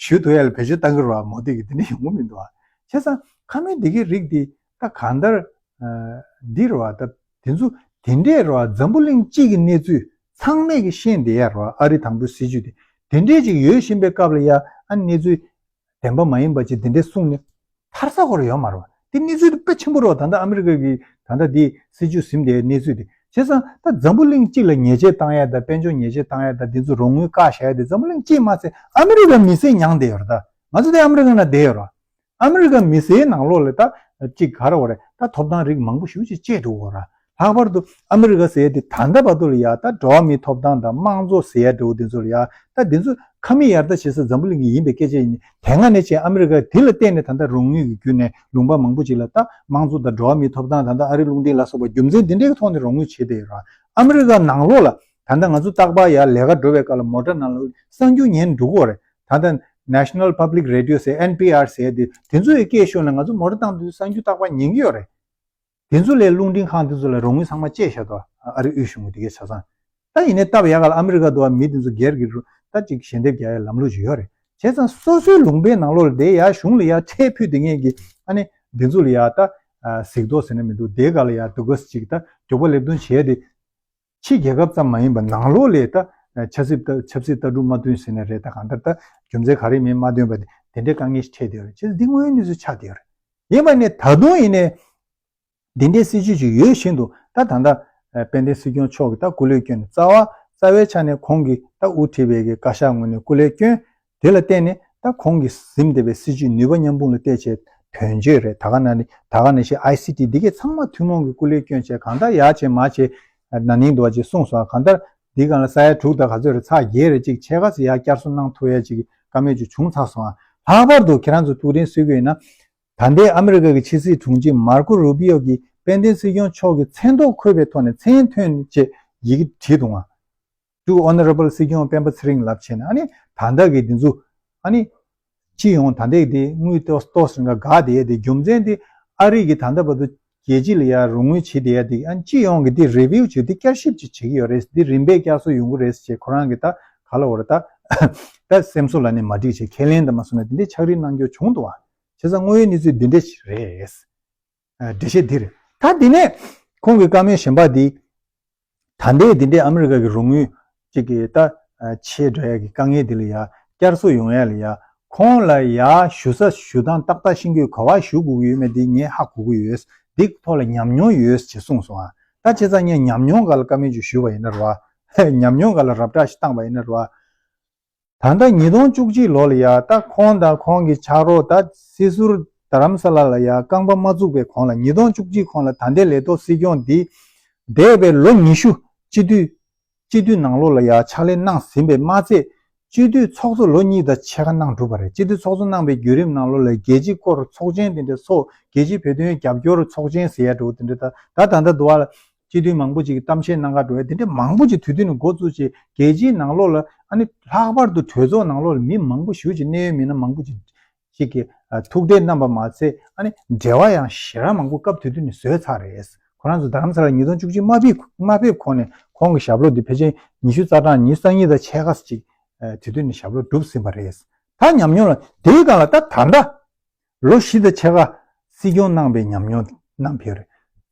ཞུ་ཐུབ་ཡས་ལ་བེད་སྤྱོད་བཏང་གི་རེད་བ། མོ་དི་གིས་འདི་འདྲ་ཡོང་གི་མི་འདུག་ཨ། བྱས་ཙང་ཁ་མོའི་འདི་གའི་རིགས་འདི། ད་གང་ལྟར། ཨ། འདི་རེད་བ། ད་དེ་ཚོ་དེ་འདྲས་རེད་བ། འཛམ་བུ་གླིང་སྤྱི་གི་གནས་ཚུལ་ཚང་མས་ཀྱི་ཤེས་བསྡད་ཡ་རེད་བ། ཨ་རི་དང་པོའི་སྲིད་བྱུས་དེ་དེ་འདྲས་ཅིག་ཡོད་བཞིན་པའི་སྐབས་ལ་ཡ་ཨ་གནས་ཚུལ་བདེན་པ་མ་ཡིན་པ་ཅིག་དེ་འདྲས་གསུངས་ནས་ཐར་ས་ཁོ་རང་ཡོད་མ་རེད་བ། དེ་གནས་ཚུལ་དེ་དཔེ་ཆེན་པོ་རེད་བ། ད་ལྟ་ཨ་མི་རི་ཀ་གི་ད་ལྟ་དེ་སྲིད་བྱུས་ཟིན་བསྡད་ཡའི་གནས་ཚུལ་དེ། བྱས་ཙང་ད་འཛམ་བུ་གླིང་སྤྱི་ལ་ཉེས་ཆད་བཏང་ཡ་དང་དཔལ་འབྱོར་ཉེས་ཆད་བཏང་ཡ་དང་དེ་ཚོ་རོགས་དངུལ་བཀག་བཞག་ཡ་དེ་འཛམ་བུ་གླིང་སྤྱིས་མ་ཚད་ཨ་མི་རི་ཀ་མི་སེར་མྱངས་བསྡད་ཡོད་རེད། ད་ང་ཚོ་དེ་ཨ་མི་རི་ཀ་ནང་བསྡད་ཡོད་རེད་བ། ཨ་མི་རི་ཀ་མི་སེར་ནང་ལོགས་ལ་ད་ཅིག་ག་རེ་བ་རེད། ད་ཐོབ་ཐང་རིགས་མང་པོ་ཞེ་པོ་ཅིག་བཅད་འགྲོ་གི་ཡོད་རེད། ལྷག་པར་དུ་ཨ་མི་རི་ཀ་ཟེར་ཡ་དེ་ད་ལྟ་བར་དུ་ལ་ཡ་ད་འགྲོ་བ་མིའི་ཐོབ་ཐང་དང་དམངས་གཙོ་ཟེར་ཡ་འདྲ་བོ་དེ་ཚོ་ལ་ཡ་ད་དེ་ཚོ་ཁ་མིག་ཡར་ལྟ་བྱེད་ས་འཛམ་བུ་གླིང་གི་ཡིན་པའི་སྐད་ཆ་ཡིན། དེ་སྔ་ནས་བྱས་ཨ་མི་རི་ཀ་དེ་ལ་བརྟེན་ནས་ད་ལྟ་རོགས་དངུལ་གྱི་བརྒྱུད་ནས་ལུང་པ་མང་པོ་ཅིག་ལ་ད་དམངས་གཙོ་དང་འགྲོ་བ་མིའི་ཐོབ་ཐང་ད་ལྟ་ཨ་རི་རླུང་འཕྲིན་ལ་སོགས་པ་རྒྱུ་མཚན་དེ་འདྲའི་ཐོག་ནས་རོགས་དངུལ་བྱེད་བསྡད་ཡོད་རེད། ཨ་མི་རི་ཀ་ནང་ལོགས་ལ་ད་ལྟ་ང་ཚོ་རྟག་པར་ཡར་ལས་ཀ་འགྲོ་བའི་སྐབས་ལ་མོ་ཊ་ནང་ལ་གསར་འགྱུར་ཉན་འགྲོ་གི་ཡོད་རེད། ད་ལྟ་National Public Radio ཟེར་ཨེན་པི་ཨར་ཟེར་དེ་དེ་ཚོ་ཡི་སྐད་ཤོད་ན་ང་ཚོ་མོ་ཊ་བཏང་དུས་གསར་འགྱུར་རྟག་པར་ཉན་གྱི་ཡོད་རེད། དེ་ཚོ་ལས་རླུང་འཕྲིན་ཁང་དེ་ཚོ་ལ་རོགས་དངུལ་ཚང་མ་བཅད་བཞག་འདུག་ཨ་རི་དབུས་གཞུང་གི་དེ་གའི་ཆ་ཚང་། ད་ཡིན་ནའི་སྟབས་ཡག་ག་ལ་ཨ་མི་རི་ཀ་འདུག་བ། མི་དེ་ཚོ་སྒེར་གྱི་རུ་ད་ཅིག་ཞལ་འདེབས་རྒྱག་ཡའི་ལམ་ལུགས་ཅིག་ཡོད་རེད། བྱས་ཙང་སོ་སོའི་ལུང་པའི་ནང་ལོགས་ལ་དེ་ཡ་གཞུང་ལ་ཡ་ཁྲལ་ཕུད་དེ་ངེས་ཀྱི་ཨ་ནི་དེ་ཚོ་ལ་ཡ་ད་གཟིགས་རྟོག་ཟེར་ན་མི་འདུག་དེ་ག་ལ་ཡ་དུ་གོས་ཅིག་ད་མགྱོགས་པོ་ལེབ་རྡུང་བྱས་ཏེ། ཕྱི་རྒྱལ་ཁབ་ཙམ་མ་ཡིན་པ་ནང་ལོགས་ལས་ད་ཆབ་སྲིད་ད་ཆབ་སྲིད་ལྟ་གྲུབ་མ་མཐུན་ཟེར་ནས་རེད། ད་གང་ལྟར་ད་རྒྱུ་མཚན་ག་རེ་མིན་མ་འདོན་པ་དེ་འདྲའི་དཀའ་ངལ་ཞིག་འཕྲད་བསྡད་ཡོད་རེད། བྱས་ཙང་འདི་དངོས་ཡོད་གནས་ཚུལ་ཆགས་བསྡད་ཡོད་རེད། ཡིན་པ་ནས་ད་དུང་ཡིན་ནའི་འདི་འདྲའི་སྲིད་བྱུས་ཅིག་ཡོད་བཞིན་དུ་ད་ད་ལྟ་དཔལ་ལྡན་སྲིད་སྐྱོང་མཆོག་གིས་ད་སྐུ་ལས་བསྐྱོན་ནས་རྩ་བ་རྩ་བའི་ཆ་ནས་ཁོང་གིས་ད་དབུ་ཁྲིད་པའི་གི་བཀའ་ཤག་ངོས་ནས་སྐུ་ལས་བསྐྱོན། དེ་ལ་བརྟེན་ནས་ད་ཁོང་གིས་ཟིན་བསྡད་པའི་སྲིད་བྱུས་ནུས་པ་མཉམ་སྤུངས་ལ་བལྟས་བྱས་དོན་གཅོད་རེད། ད་ག་ནང་ནས་ད་ག་ནང་བཞིན་ཨའི་སི་ཊི་འདི་གས་ཚང་མ་ཐུན་མོང་གི་སྐུ་ལས་བསྐྱོན་བྱས་གང་ལྟར་ཡར་བྱས་མར་བྱས་ན་ནིང་འདུག་བ་ཅེས་གསུངས་སོང་། གང་ལྟར་འདི་སྒང་ལ་ས་ཡ་དྲུག་དང་ག་ཚོད་རེད། ཚེག་བརྒྱད་རེད་ཅིག་ཕྱེད་ཀ་ཙམ་ཡར་བསྐྱར་གསོ་གནང་ཐུབ་ཡ་ཅིག་བཀའ་མོལ་ཅིག་བྱུང་ཚར་སོང་ཨ། ལྷག་པར་དུ་ཁྱེད་རང་ཚོ་ཐུགས་དྲན་གསོ་གི་ཡིན་ན། ད་ལྟའི་ཨ་མི་རི་ཀ་གི་ཕྱི་སྲིད་དྲུང་ཆེ་མར་ཀོ་རུ་པི་ཡོ་གིས་དཔལ་ལྡན་སྲིད་སྐྱོང་མཆོག་གི་མཚན་ཐོག་འཁོད་པའི་ཐོག་ནས་མཚན་ཐོན་བྱས་ཡི་གེ་བྲིས་འདུག་ཨ། To Honorable སྲིད་སྐྱོང་སྤེན་པ་ཚེ་རིང་ལབ་བྱས་ནས་ཨ་ནི་ད་ལྟ་གི་འདི་ཚོ་ཨ་ནི་སྤྱི་ཡོངས་ད་ལྟའི་འདི་དངུལ་ཏོག་ཏོག་ཟིན་ག་དགའ་བསྡད་ཡ་དེ་རྒྱུ་མཚན་དེ་ཨ་རི་གི་ད་ལྟ་བར་དུ་རྒྱལ་སྤྱི་ལ་ཡ་རོགས་དངུལ་བྱེད་བསྡད་ཡ་དེ་ཨ་ནི་སྤྱི་ཡོངས་ཀྱི་དེ་རི་བིའུ་བྱེད་དེ་བསྐྱར་ཞིབ་ཅིག་བྱེད་ཀྱི་ཡོད་རེད། དེ་རིམ་པས་བསྐྱར་གསོ་ཡོང་གི་རེད་ཟེར་བྱས་ཁོ་རང་གི་ད་ག་ལ་བོར་ད་ད་སེམས་གསོ་ལ་ནི་མ་འགྲིག་བྱས་ཁས་ལེན་དང་མ་སོང་ན་དེ་འདྲའི་ཕྱག་བྲིས་གནང་རྒྱུ་བྱུང་འདུག་བ། བྱས་ཙང་དངོས་ཡོད་གནས་ཚུལ་འདི་འདྲ་ཞིག་རེད། འགྲེལ་བཤད་འདི་རེད། ད་འདི་ནས་ཁོང་གི་བཀའ་མོལ་གཞན་པ་འདི། ད་ལྟའི་འདི་འདྲའི་ཨ་མི་རི་ཀ་གི་རོགས་དངུལ་གཅིག་གི་ད་ཆད་འགྲོ་ཡ་གི་དཀའ་ངལ་འདི་ལ་ཡ་བསྐྱར་གསོ་ཡོང་ཡ་ལ་ཡ་ཁོང་ལ་ཡ་ཞུ་ས་ཞུ་སྟངས་ཏག་ཏག་ཤེས་ཀྱི་ཡོད། ག་པར་ཞུ་དགོས་ཀྱི་ཡོད་མེད་འདི་ངས་ཧ་གོ་གི་ཡོད། འདི་ཐོག་ལ་ཉམས་མྱོང་ཡོད་ཅེས་གསུངས་སོང་ཨ། ད་བྱས་ཙང་ངས་ཉམས་མྱོང་སྒང་ལ་བཀའ་མོལ་ཅིག་ཞུས་པ་ཡིན་ན་ར་བ། ཉམས་མྱོང་སྒང་ལ་རབ་བསྒྲགས་ཤིག་བཏང་པ་ཡིན་ན་ར་བ། ད་ལྟ་ཉིས་སྟོང་བཅུ་གཅིག་ལོ་ལ་ཡ་ད་ཁོང་དང་ཁོང་གི་ཕྱག་རོགས་ད་སྲིད་ཟུར་རྡ་རམ་ས་ལ་ལ་ཡ་རྐང་པ་མ་བཙུགས་པའི་གོང་ལ་ཉིས་སྟོང་བཅུ་གཅིག་གོང་ལ་ད་ལྟའི་ལས་ཐོག་སྲིད་སྐྱོང་འདི་འདས་པའི་ལོ་ཉི་ཤུ་སྤྱི་འཐུས་སྤྱི་འཐུས་ནང་ལོགས་ལ་ཡ་ཕྱག་ལས་གནང་ཟིན་པས་མ་ཚད་ སྤྱི་འཐུས་ཚོགས་གཙོ་ལོ་གཉིས་དང་ཕྱེད་ཀ་གནང་གྲུབ་པ་རེད། སྤྱི་འཐུས་ཚོགས་གཙོ་གནང་པའི་བརྒྱུད་རིམ་ནང་ལོགས་ལ་རྒྱལ་སྤྱིའི་སྐོར་ཚོགས་ཆེན་དེ་འདྲ་སོགས་རྒྱལ་སྤྱིའི་བོད་དོན་རྒྱབ་སྐྱོར་ཚོགས་ཆེན་ཟེར་ཡ་འདྲ་བོ་དེ་འདྲ། ད་ད་ད་ལྟ་འདུག་བ་ལ་སྤྱི་འཐུས་མང་པོ་ཅིག་གིས་གཏམ་བཤད་གནང་ག་འགྲོ་བ་དེ་འདྲ་མང་པོ་ཅིག་དུས་དུས་ནས་འགོ་བཙུགས་བྱས། རྒྱལ་སྤྱིའི་ནང་ལོགས་ལ་ཨ་ནི་ལྷག་པར་དུ་གྲོས་ཚོགས་ནང་ལོགས་ལ་མི་མང་པོ་ཞེ་ཅིག་གནད་ཡོད་མི་སྣ་མང་པོ་ཅིག་ཅིག་གིས་ཨ་ཐུག་འཕྲད་གནང་པ་མ་ཚད། ཨ་ནི་འབྲེལ་བ་ཡང་ཞེ་དྲག་མང་པོ་སྐབས་དེ་དུས་ནས་བཟོས་ཚར་རེད། ཁོ་རང་ཚོ་རྡ་རམ་ས་ལ་ཉིས་སྟོང་བཅུ་གཅིག་མ་ཕེབས་མ་ཕེབས་གོང་ནས་ཁོང་གི་ཞབས་ལོ་འདི་ཕལ་ཆེར་ཉི་ཤུ་རྩ་གྲངས་ཉི་ཤུ་རྩ་གཉིས་དང་ཕྱེད་ཀ་ཅིག་ཨ་དེ་དུས་ནས་ཞབས་ལོ་གྲུབ་ཟིན་པ་རེད། ད་ཉམས་མྱོང་ལ་དེའི་སྒང་ལ་ད་ད་ལྟ་ལོ་བཞི་དང་ཕྱེད་ཀ་སྲིད་སྐྱོང་གནང་པའི་ཉམས་མྱོང་གནང་ཕེབས་རེད།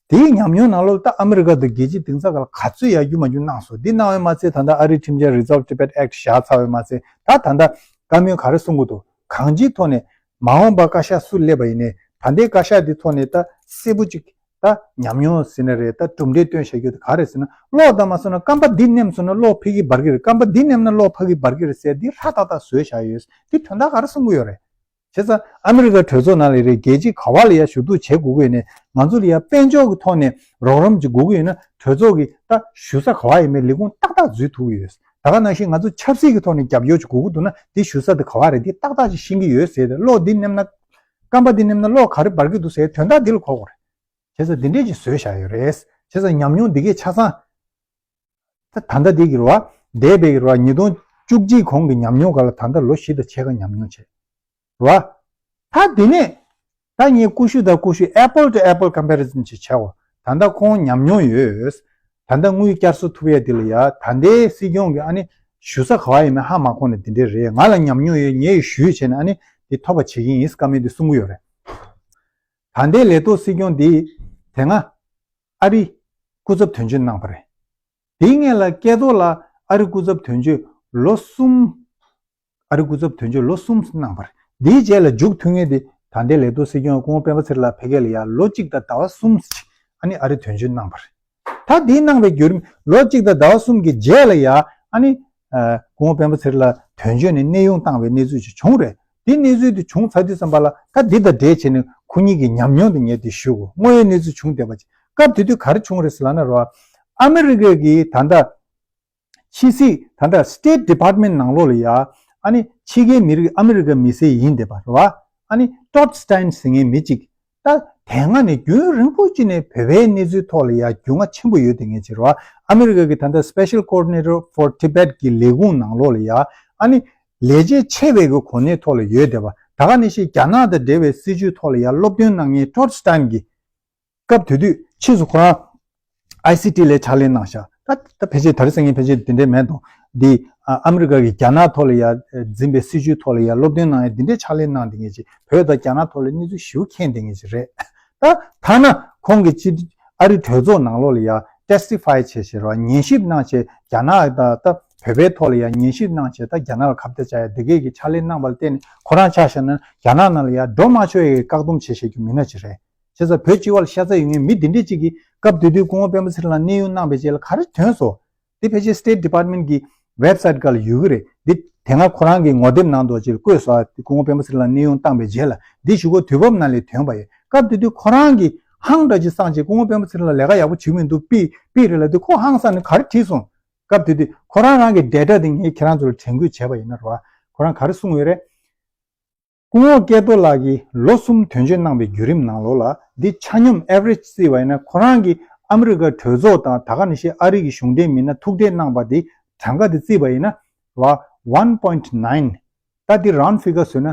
དེའི་ཉམས་མྱོང་ནང་ལོགས་ད་ཨ་མི་རི་ཀ་དང་རྒྱལ་སྤྱི་དེང་སང་ག་ལ་ག་ཚོད་ཡར་རྒྱས་མར་རྒྱས་གནང་སོང་། འདི་གནང་བས་མ་ཚད་ད་ལྟ་ཨ་རིའི་ཁྲིམས་འཆར་Resolve Tibet Act བཞག་ཚར་བས་མ་ཚད། ད་ད་ལྟ་བཀའ་མོལ་ག་རེ་གསུང་གི་འདུག་གང་ཅིའི་ཐོག་ནས་མ་འོངས་པ་བཀའ་ཤག་སུ་སླེབས་པ་ཡིན་ནའི་ད་ལྟའི་བཀའ་ཤག་འདི་ཐོག་ནས་ད་གསལ་པོ་ཅིག་ད་ཉམས་མྱོང་ཟེར་ན་རེད། ད་གྲུབ་འབྲས་སྟོན་བྱ་རྒྱུ་དེ་ག་རེ་ཟེར་ན། གློག་བཏང་མ་སོང་ན་རྐང་པ་འདི་ནེམ་སོང་ན་གློག་འཕར་གི་འབར་གི་རེད། རྐང་པ་འདི་ནེམ་ན་གློག་འཕར་གི་འབར་གི་རེད་ཟེར་འདི་ཧྲ་ཏག་ཏག་བཟོས་བཞག་ཡོད། འདི་དོན་དག་ག་རེ་གསུང་གི་ཡོད་རེད། བྱས་ཙང་ཨ་མི་རི་ཀ་གྲོས་ཚོགས་ནང་ལ་རེད། རྒྱལ་སྤྱི་ག་བ་ལ་ཡ་ཞུ་གཏུག་བྱེད་དགོས་ཀྱི་ཡོད་ནའི་ང་ཚོ་ལ་ཡ་དཔལ་འབྱོར་གྱི་ཐོག་ནས་རོགས་རམ་ཅིག་དགོས་ཀྱི་ཡོད་ན་གྲོས་ཚོགས་ཀྱི་ད་ཞུ་ས་ག་བ་ཡིན་མིན་ལས་ཁུངས་ཏག་ཏག་འཛུལ་ཐུབ་ཀྱི་ཡོད། ད་ག་ནང་བཞིན་ང་ཚོ་ཆབ་སྲིད་ཀྱི་ཐོག་ནས་རྒྱབ་སྐྱོར་ཅིག་དགོས་ཀྱི་འདུག་ན་དེ་ཞུ་ས་དེ་ག་བ་རེད། དེ་ཏག་ཏག་ཅིག་ཤེས་ཀྱི་ཡོད་ཟེར་ཏེ། གློག་འདི་ནེམ་ན་རྐང་པ་འདི་ནེམ་ན་གློག་ག་རེ་འབར་གྱི་འདུག་ཟེར་དོན་དག་འདི་ལ་གོ་དགོས་རེད། བྱས་ཙང་འདི་འདྲས་ཅིག་བཟོས་བཞག་ཡོད་རེད། བྱས་ཙང་ཉམས་མྱོང་འདི་གས་ཆ་ཚང་ད་ད་ལྟ་འདི་གི་རེད་བ། འདས་པའི་གི་རེད་བ། ཉིས་སྟོང་བཅུ་གཅིག་གོང་གི་ཉམས་མྱོང་སྒང་ལ་ད་ལྟ་ལོ་བཞི་དང་ཕྱེད་ཀ་ཉམས་མྱོང་བྱས། རེད་བ། ད་འདི་ནས་ད་ངས་ཀུ་ཤུ་དང་ཀུ་ཤུ་apple to apple comparison ཅིག་བྱའོ། ད་ལྟ་ཁོང་ཉམས་མྱོང་ཡོད། ད་ལྟ་དངུལ་བསྐྱར་གསོ་ཐུབ་ཡས་འདི་ལ་ཡ་ད་ལྟའི་སྲིད་སྐྱོང་གི་ཨ་ནི་ཞུ་ས་ག་བ་ཡིན་མིན་ཧ་མ་གོ་ནས་འདི་འདྲས་རེད། ང་ལ་ཉམས་མྱོང་ཡོད། ངས་ཞུས་བྱས་ནས་ཨ་ནི་འདི་ཐོབ་པ་བྱེད་ཀྱི་ཡིན་བཀའ་མོལ་འདི་གསུང་གི་ཡོད་རེད། ད་ལྟའི་ལས་ཐོག་སྲིད་སྐྱོང་འདི་དེ་སྔ་ཨ་རི་སྐུ་ཚབ་དོན་གཅོད་གནང་བ་རེད། དེའི་སྔོན་ལ་སྐལ་རྡོར་ལགས་ཨ་རི་སྐུ་ཚབ་དོན་གཅོད་ལོ་གསུམ། ཨ་རི་སྐུ་ཚབ་དོན་གཅོད་ལོ་གསུམ་གནང་བ་རེད། དེའི་རྗེས་ལ་མཇུག་མཐུད་མཁན་དེ་ད་ལྟའི་ལས་ཐོག་སྲིད་སྐྱོང་སྐུ་ངོ་སྤེན་པ་ཚེ་རིང་ལགས་ཕ་གི་ལ་ཡ་ལོ་གཅིག་དང་ཟླ་བ་གསུམ་ཅིག་ཨ་ནི་ཨ་རི་དོན་གཅོད་གནང་བ་རེད། ད་དེའི་གནང་བའི་བརྒྱུད་རིམ་ལོ་གཅིག་དང་ཟླ་བ་གསུམ་གྱི་རྗེས་ལ་ཡ་ཨ་ནི་ཨ་སྐུ་ངོ་སྤེན་པ་ཚེ་རིང་ལགས་དོན་གཅོད་ནས་གནས་དབྱུང་བཏང་བའི་གནས་ཚུལ་ཅིག་བྱུང་རེད། དེ་གནས་ཚུལ་དེ་བྱུང་ཚར་དུས་ཙམ་པ་ལ་ད་འདི་དང་འབྲེལ་བྱས་ནས་ཁོ་གཉིས་ཀྱི་ཉམས་མྱོང་དེ་ངས་དེ་ཞུ་དགོས། དངོས་ཡོད་གནས་ཚུལ་བྱུང་བསྡད་པ་ཅིག་སྐབས་དེ་དུས་ག་རེ་བྱུང་རེད་ཟེར་ལབ་ན་རེད་བ། ཨ་མི་རི་ཀ་གི་ད་ལྟ་ཕྱི་སྲིད་ད་ལྟ་State Department ནང་ལོགས་ལ་ཡ་ཨ་ནི་ཕྱི་རྒྱལ་མི་རིགས་ཨ་མི་རི་ཀ་མི་སེར་ཡིན་བསྡད་པ་རེད་བ། ཨ་ནི་Todd Stein ཟེར་མཁན་མི་གཅིག་ད་དེ་སྔ་ནས་རྒྱུན་རིང་པོ་ཅིག་ནས་བོད་པའི་གནས་ཚུལ་ཐོག་ལ་ཡ་རྒྱུས་མངའ་ཆེན་པོ་ཡོད་བསྡད་མཁན་ཅིག་རེད་བ། ཨ་མི་རི་ཀ་གི་ད་ལྟ་Special Coordinator for Tibet གི་ལས་ཁུངས་ནང་ལོགས་ལ་ཡ་ཨ་ནི་ལས་བྱེད་ཆེ་བའི་གི་གོ་གནས་ཐོག་ལ་ཡོད་བསྡད་པ། ད་ག་ནང་བཞིན་རྒྱ་ནག་དང་འབྲེལ་བའི་སྲིད་བྱུས་ཐོག་ལ་ཡ་སློབ་སྟོན་གནང་མཁན་Todd Stein གི་སྐབས་དེ་དུས་ཕྱིས་སུ་ཁོ་རང་ཨའི་སི་ཊི་ལ་ཕྱག་ལས་གནང་ཤག་ད་ད་ཕལ་ཆེར་ད་རེས་སང་ཉིན་ཕལ་ཆེར་དེ་འདྲས་མེད་དོ། འདི་ཨ་ཨ་མི་རི་ཀ་གི་རྒྱ་ནག་ཐོག་ལ་ཡ་འཛིན་པའི་སྲིད་བྱུས་ཐོག་ལ་ཡ་སློབ་སྟོན་གནང་ཡ་འདི་འདྲས་ཕྱག་ལས་གནང་བསྡད་མཁན་ཅིག་བོད་དང་རྒྱ་ནག་ཐོག་ལ་གནས་ཚུལ་ཞེ་པོ་མཁྱེན་བསྡད་མཁན་ཅིག་རེད། ད་ཐ་ན་ཁོང་གི་སྤྱི་ཨ་རི་གྲོས་ཚོགས་ནང་ལོགས་ལ་ཡ་testify བྱས་བྱས་ར་ཉན་ཞིབ་གནང་བྱས། རྒྱ་ནག་ད་ད་བོད་པའི་ཐོག་ལ་ཡ་ཉན་ཞིབ་གནང་བྱས། ད་རྒྱ་ནག་ལ་ཁ་གཏད་བཅག་ཡ་འདི་གས་ཀྱི་ཕྱག་ལས་གནང་བ་ལ་བརྟེན་ནས་ཁོ་རང་ཆ་བཞག་ན་རྒྱ་ནག་ནང་ལ་ཡ་འགྲོ་མ་ཆོག་ཡ་གི་བཀག་སྡོམ་བྱས་བཞག་རྒྱུ་མི་སྣ་ཅིག་རེད། བྱས་ཙང་བོད་སྤྱི་བ་ལ་ཤ་ཚ་ཡོད་མཁན་མི་འདི་འདྲས་ཅིག་གིས་སྐབས་དེ་དུས་སྐུ་ངོ་སྤེན་པ་ཚེ་རིང་ལ་གནས་དབྱུང་གནང་བའི་རྗེས་ལ་ག་རེ་ཐོན་སོང་། འདི་ཕལ་ཆེར་State Department གི་website སྒང་ལ་ཡོད་ཀྱི་རེད། འདི་དེ་སྔ་ཁོ་རང་གི་ངོ་དེབ་ནང་དུ་ཅིག་བཀོད་སོང་། སྐུ་ངོ་སྤེན་པ་ཚེ་རིང་ལ་གནས་དབྱུང་བཏང་བའི་རྗེས་ལ་འདི་གཞུག་གུ་དུས་བབ་ནང་ལ་ཐོན་པ་ཡིན། སྐབས་དེ་དུས་ཁོ་རང་གིས་ཧང་འདྲ་ཅིག་སངས་ཅིག་སྐུ་ངོ་སྤེན་པ་ཚེ་རིང་ལ་ལས་ཀ་ཡག་པོ་བྱེད་ཀྱི་མི་འདུག་པི་པི་རེད་ལབ་དུས་ཁོ་ཧང་སངས་ནས་ག་རེ་བྲིས་སོང་། སྐབས་དེ་དུས་ཁོ་རང་རང་གི་data དེ་ངས་ཁྱེད་རང་ཚོ་ལ་དྲན་སྐུལ་བྱས་པ་ཡིན་ན་རེད་བ། ཁོ་རང་ག་རེ་གསུངས་ཡོད་རེད། སྐུ་ངོ་སྐལ་རྡོར་ལགས་ཀྱིས་ལོ་གསུམ་དོན་གཅོད་གནང་བའི་བརྒྱུད་རིམ་ནང་ལོགས་ལ་འདི་ཆ་སྙོམས་average བརྩིས་པ་ཡིན་ན་ཁོ་རང་གིས་ཨ་མི་རི་ཀ་གྲོས་ཚོགས་དང་ད་ག་ནང་བཞིན་ཨ་རི་གི་གཞུང་འབྲེལ་མི་སྣ་ཐུག་འཕྲད་གནང་པ་འདི་གྲངས་ཀ་འདི་བརྩིས་པ་ཡིན་ན་ར་one point nine ད་འདི་round figure བཟོས་ན་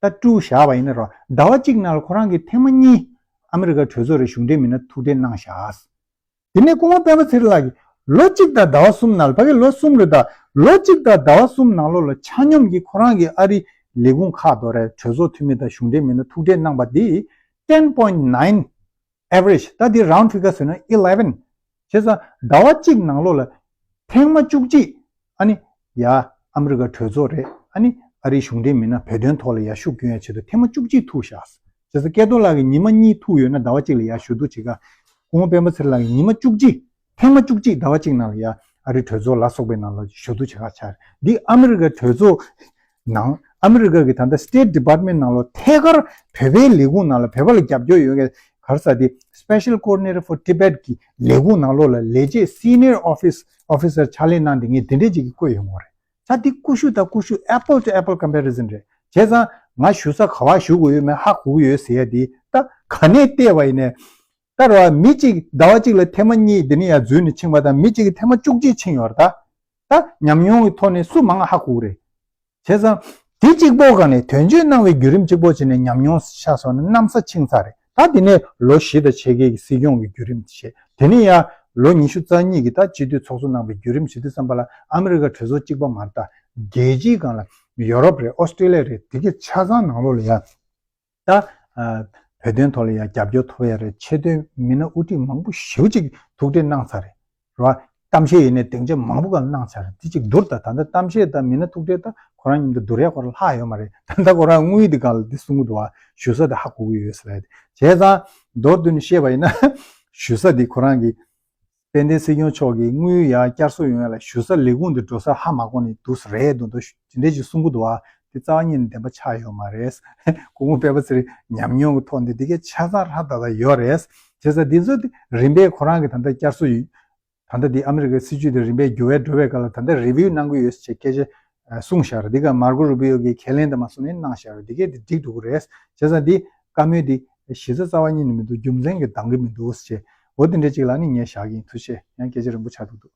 ད་two བཞག་པ་ཡིན་ན་ར་ཟླ་བ་གཅིག་ནང་ལ་ཁོ་རང་གིས་ཐེངས་མ་གཉིས་ཨ་མི་རི་ཀ་གྲོས་ཚོགས་རེ་གཞུང་འབྲེལ་མི་སྣ་ཐུག་འཕྲད་གནང་བཞག་དེ་ནས་སྐུ་ངོ་སྤེན་པ་ཚེ་རིང་ལགས་ཀྱིས་ལོ་གཅིག་དང་ཟླ་བ་གསུམ་ནང་ལ་ཕ་གི་ལོ་གསུམ་རེད་ད། ལོ་གཅིག་དང་ཟླ་བ་གསུམ་ནང་ལོགས་ལ་ཆ་སྙོམས་ཀྱིས་ཁོ་རང་གིས་ཨ་རི་ལས་ཁུངས་ཁག་དང་རེད་གྲོས་ཚོགས་འཐུས་མི་དང་གཞུང་འབྲེལ་མི་སྣ་ཐུག་འཕྲད་གནང་པ་འདི་ten point nine average ད་འདི་round figure བཟོས་ན་eleven བྱས་ཙང་ཟླ་བ་གཅིག་ནང་ལོགས་ལ་ཐེངས་མ་བཅུ་གཅིག་ཨ་ནི་ཡ་ཨ་མི་རི་ཀ་གྲོས་ཚོགས་རེད། ཨ་ནི་ཨ་རིའི་གཞུང་འབྲེལ་མི་སྣ་བོད་དོན་ཐོག་ལ་ཡར་ཤུགས་སྐྱོན་ཡ་ཆེད་དུ་ཐེངས་མ་བཅུ་གཅིག་ཐུག་བཞག་བྱས་ཙང་སྐལ་རྡོར་ལགས་ཀྱིས་ཉི་མ་གཉིས་ཐུག་ཡོད་ན་ཟླ་བ་གཅིག་ལ་ཡར་ཞུ་གཏུག་བྱེད་ག་སྐུ་ངོ་སྤེན་པ་ཚེ་རིང་ལགས་ཀྱིས་ཉི་མ་བཅུ་གཅིག་ཐེངས་མ་བཅུ་གཅིག་ཟླ་བ་གཅིག་ནང་ལ་ཡར་ཨ་རིའི་གྲོས་ཚོགས་ལ་སོགས་པའི་ནང་ལ་ཞུ་གཏུག་བྱེད་ག་ཆགས་རེད། འདི་ཨ་མི་རི་ཀ་གྲོས་ཚོགས་ནང་ཨ་མི་རི་ཀ་གི་ད་ལྟ་State Department ནང་ལོགས་ཐད་ཀར་བོད་པའི་ལས་ཁུངས་ནང་ལ་བོད་པ་ལ་རྒྱབ་སྐྱོར་ཡོད་མཁན་ག་རེ་ཟེར་དེ་Special Coordinator for Tibet གི་ལས་ཁུངས་ནང་ལོགས་ལ་ལས་བྱེད་Senior Office Officer ཕྱག་ལས་གནང་བསྡད་མཁན་དེ་འདྲས་ཅིག་གིས་བཀོད་ཡོང་གི་རེད། ད་འདི་ཀུ་ཤུ་དང་ཀུ་ཤུ། apple to apple comparison རེད། བྱས་ཙང་ང་བཞུགས་ས་ག་བ་བཞུགས་དགོས་ཡོད་མེད་ཧ་གོ་གི་ཡོད་ཟེར་ཡ་འདི་ད་ག་ནས་བལྟས་པ་ཡིན་ནའི། ད་རེད་བ། མི་གཅིག་ཟླ་བ་གཅིག་ལ་ཐེངས་མ་གཉིས་འདི་ནས་ཡར་འཛུལ་ནས་ཕྱིན་པ་དང་མི་གཅིག་གིས་ཐེངས་མ་བཅུ་གཅིག་ཕྱིན་ཡོད་རེད་ད། ད་ཉམས་མྱོང་གི་ཐོག་ནས་སུ་མང་ཧ་གོ་གི་རེད། བྱས་ཙང་། དེ་གཅིག་པོ་ག་ནས་དོན་གཅོད་གནང་བའི་བརྒྱུད་རིམ་གཅིག་པོ་བྱས་ནས་ཉམས་མྱོང་ཆགས་སོང་ན་གནམ་ས་ཕྱིན་ཚར་རེད། ད་དེ་ནས་ལོ་བཞི་དང་ཕྱེད་ཀའི་སྲིད་སྐྱོང་གི་བརྒྱུད་རིམ་བྱས། དེ་ནས་ཡང་ལོ་ཉི་ཤུ་རྩ་གཉིས་ཀྱི་ད་སྤྱི་འཐུས་ཚོགས་གཙོ་གནང་བའི་བརྒྱུད་རིམ་བྱེད་དུས་ཙམ་པ་ལ་ཨ་མི་རི་ཀ་གྲོས་ཚོགས་གཅིག་པ་མ་རེད་ད། རྒྱལ་སྤྱིའི་སྒང་ལ་ཡོ་རོབ་རེད། ཨོ་སི་ཀྲི་ལི་ཡ་རེད། དེ་གའི་ཆ་ཚང་ནང་ལོགས་ལ་ཡང་། ད། ཨ། བོད་དོན་ཐོག་ལ་ཡང་རྒྱབ་སྐྱོར་ཐོབ་ཡ་རེད། ཆེས་མཐོའི་མི་སྣ་དབུ་ཁྲིད་མང་པོ་ཞེ་པོ་ཅིག་ཐུག་འཕྲད་གནང་ཚར་རེད། རེད་བ། གཏམ་བཤད་ཡིན་ནའི་སྡིངས་ཆ་མང་པོ་སྒང་གནང་ཚར་རེད། དེ་ཅིག་བསྡུར་ད། ད་ལྟ་གཏམ་བཤད་དང་མི་སྣ་ཐུག་འཕྲད་ད་ཁོ་རང་མཉམ་དུ་བསྡུར་ཡ་ཁོ་རང་ལྷག་ཡོད་མ་རེད། ད་ལྟ་ཁོ་རང་དངུལ་འདི་སྒང་ལ་འདི་གསུང་གི་འདུག་བ། བཞུགས་ས་དེ་ཧ་གོ་གི་ཡོད་ཟེར་ཡ་དེ། བྱས་ཙང་མདོར་བསྡུས་ནས་བཤད་པ་ཡིན་ན། བཞུགས་ས་འདི་ཁོ་རང་གི་དཔལ་ལྡན་སྲིད་སྐྱོང་མཆོག་གིས་དངུལ་ཡར་བསྐྱར་གསོ་ཡོང་ཡ་ལ་བཞུགས་ས་ལས་ཁུངས་འདི་འགྲོ་ས་ཧ་མ་གོ་ནས་འདུག་རེད་འདུག་འདུག་དེ་འདྲས་ཅིག་གསུང་གི་འདུག་ཨ། དེ་རྩ་བ་ཉིད་ནས་བདེན་པ་ཆགས་ཡོད་མ་རེད། སྐུ་ངོ་སྤེན་པ་ཚེ་རིང་ཉམས་མྱོང་གི་ཐོག་ནས་འདི་གའི་ཆ་ཚང་ཧྲ་ཏག་ཏག་ཡོད་རེད། བྱས་ཙང་འདི་ཚོ་དེ་རིམ་པས་ཁོ་རང་གི་ད་ལྟ་བསྐྱར་གསོ་ཡིན། ད་ལྟ་འདི་ཨ་མི་རི་ཀའི་སྲིད་བྱུས་དེ་རིམ་པས་འགྱུར་བའི་འགྲོ་བའི་སྐབས་ལ་ད་ལྟ་རི་བིའུ་གནང་གི་ཡོད་ཅེས་སྐད་ཆ་གསུངས་བཞག་རེད། འདི་ག་མར་ཀོ་རུ་བི་ཡོ་གིས་ཁས་ལེན་དང་མ་གསུངས་ནས་གནང་བཞག་རེད། འདི་གས་དེ་འགྲིག་འགྲོ་གི་རེད། བྱས་ཙང་འདི་བཀའ་མོལ་འདི་གཞི་རྩ་རྩ་བ་ཉིད་ནས་མི་འདུག་རྒྱུ་མཚན་གྱིས་འདང་གི་མི་འདུག་ཅེས། འོ་དེ་འདྲ་ཅིག་ལ་ནི་ངས་བཞག་གི་ཡིན། ཐུགས་རྗེ་ཆེ། ཡང་སྐད་ཆ་རིང་པོ་ཆགས་འདུག་འདུག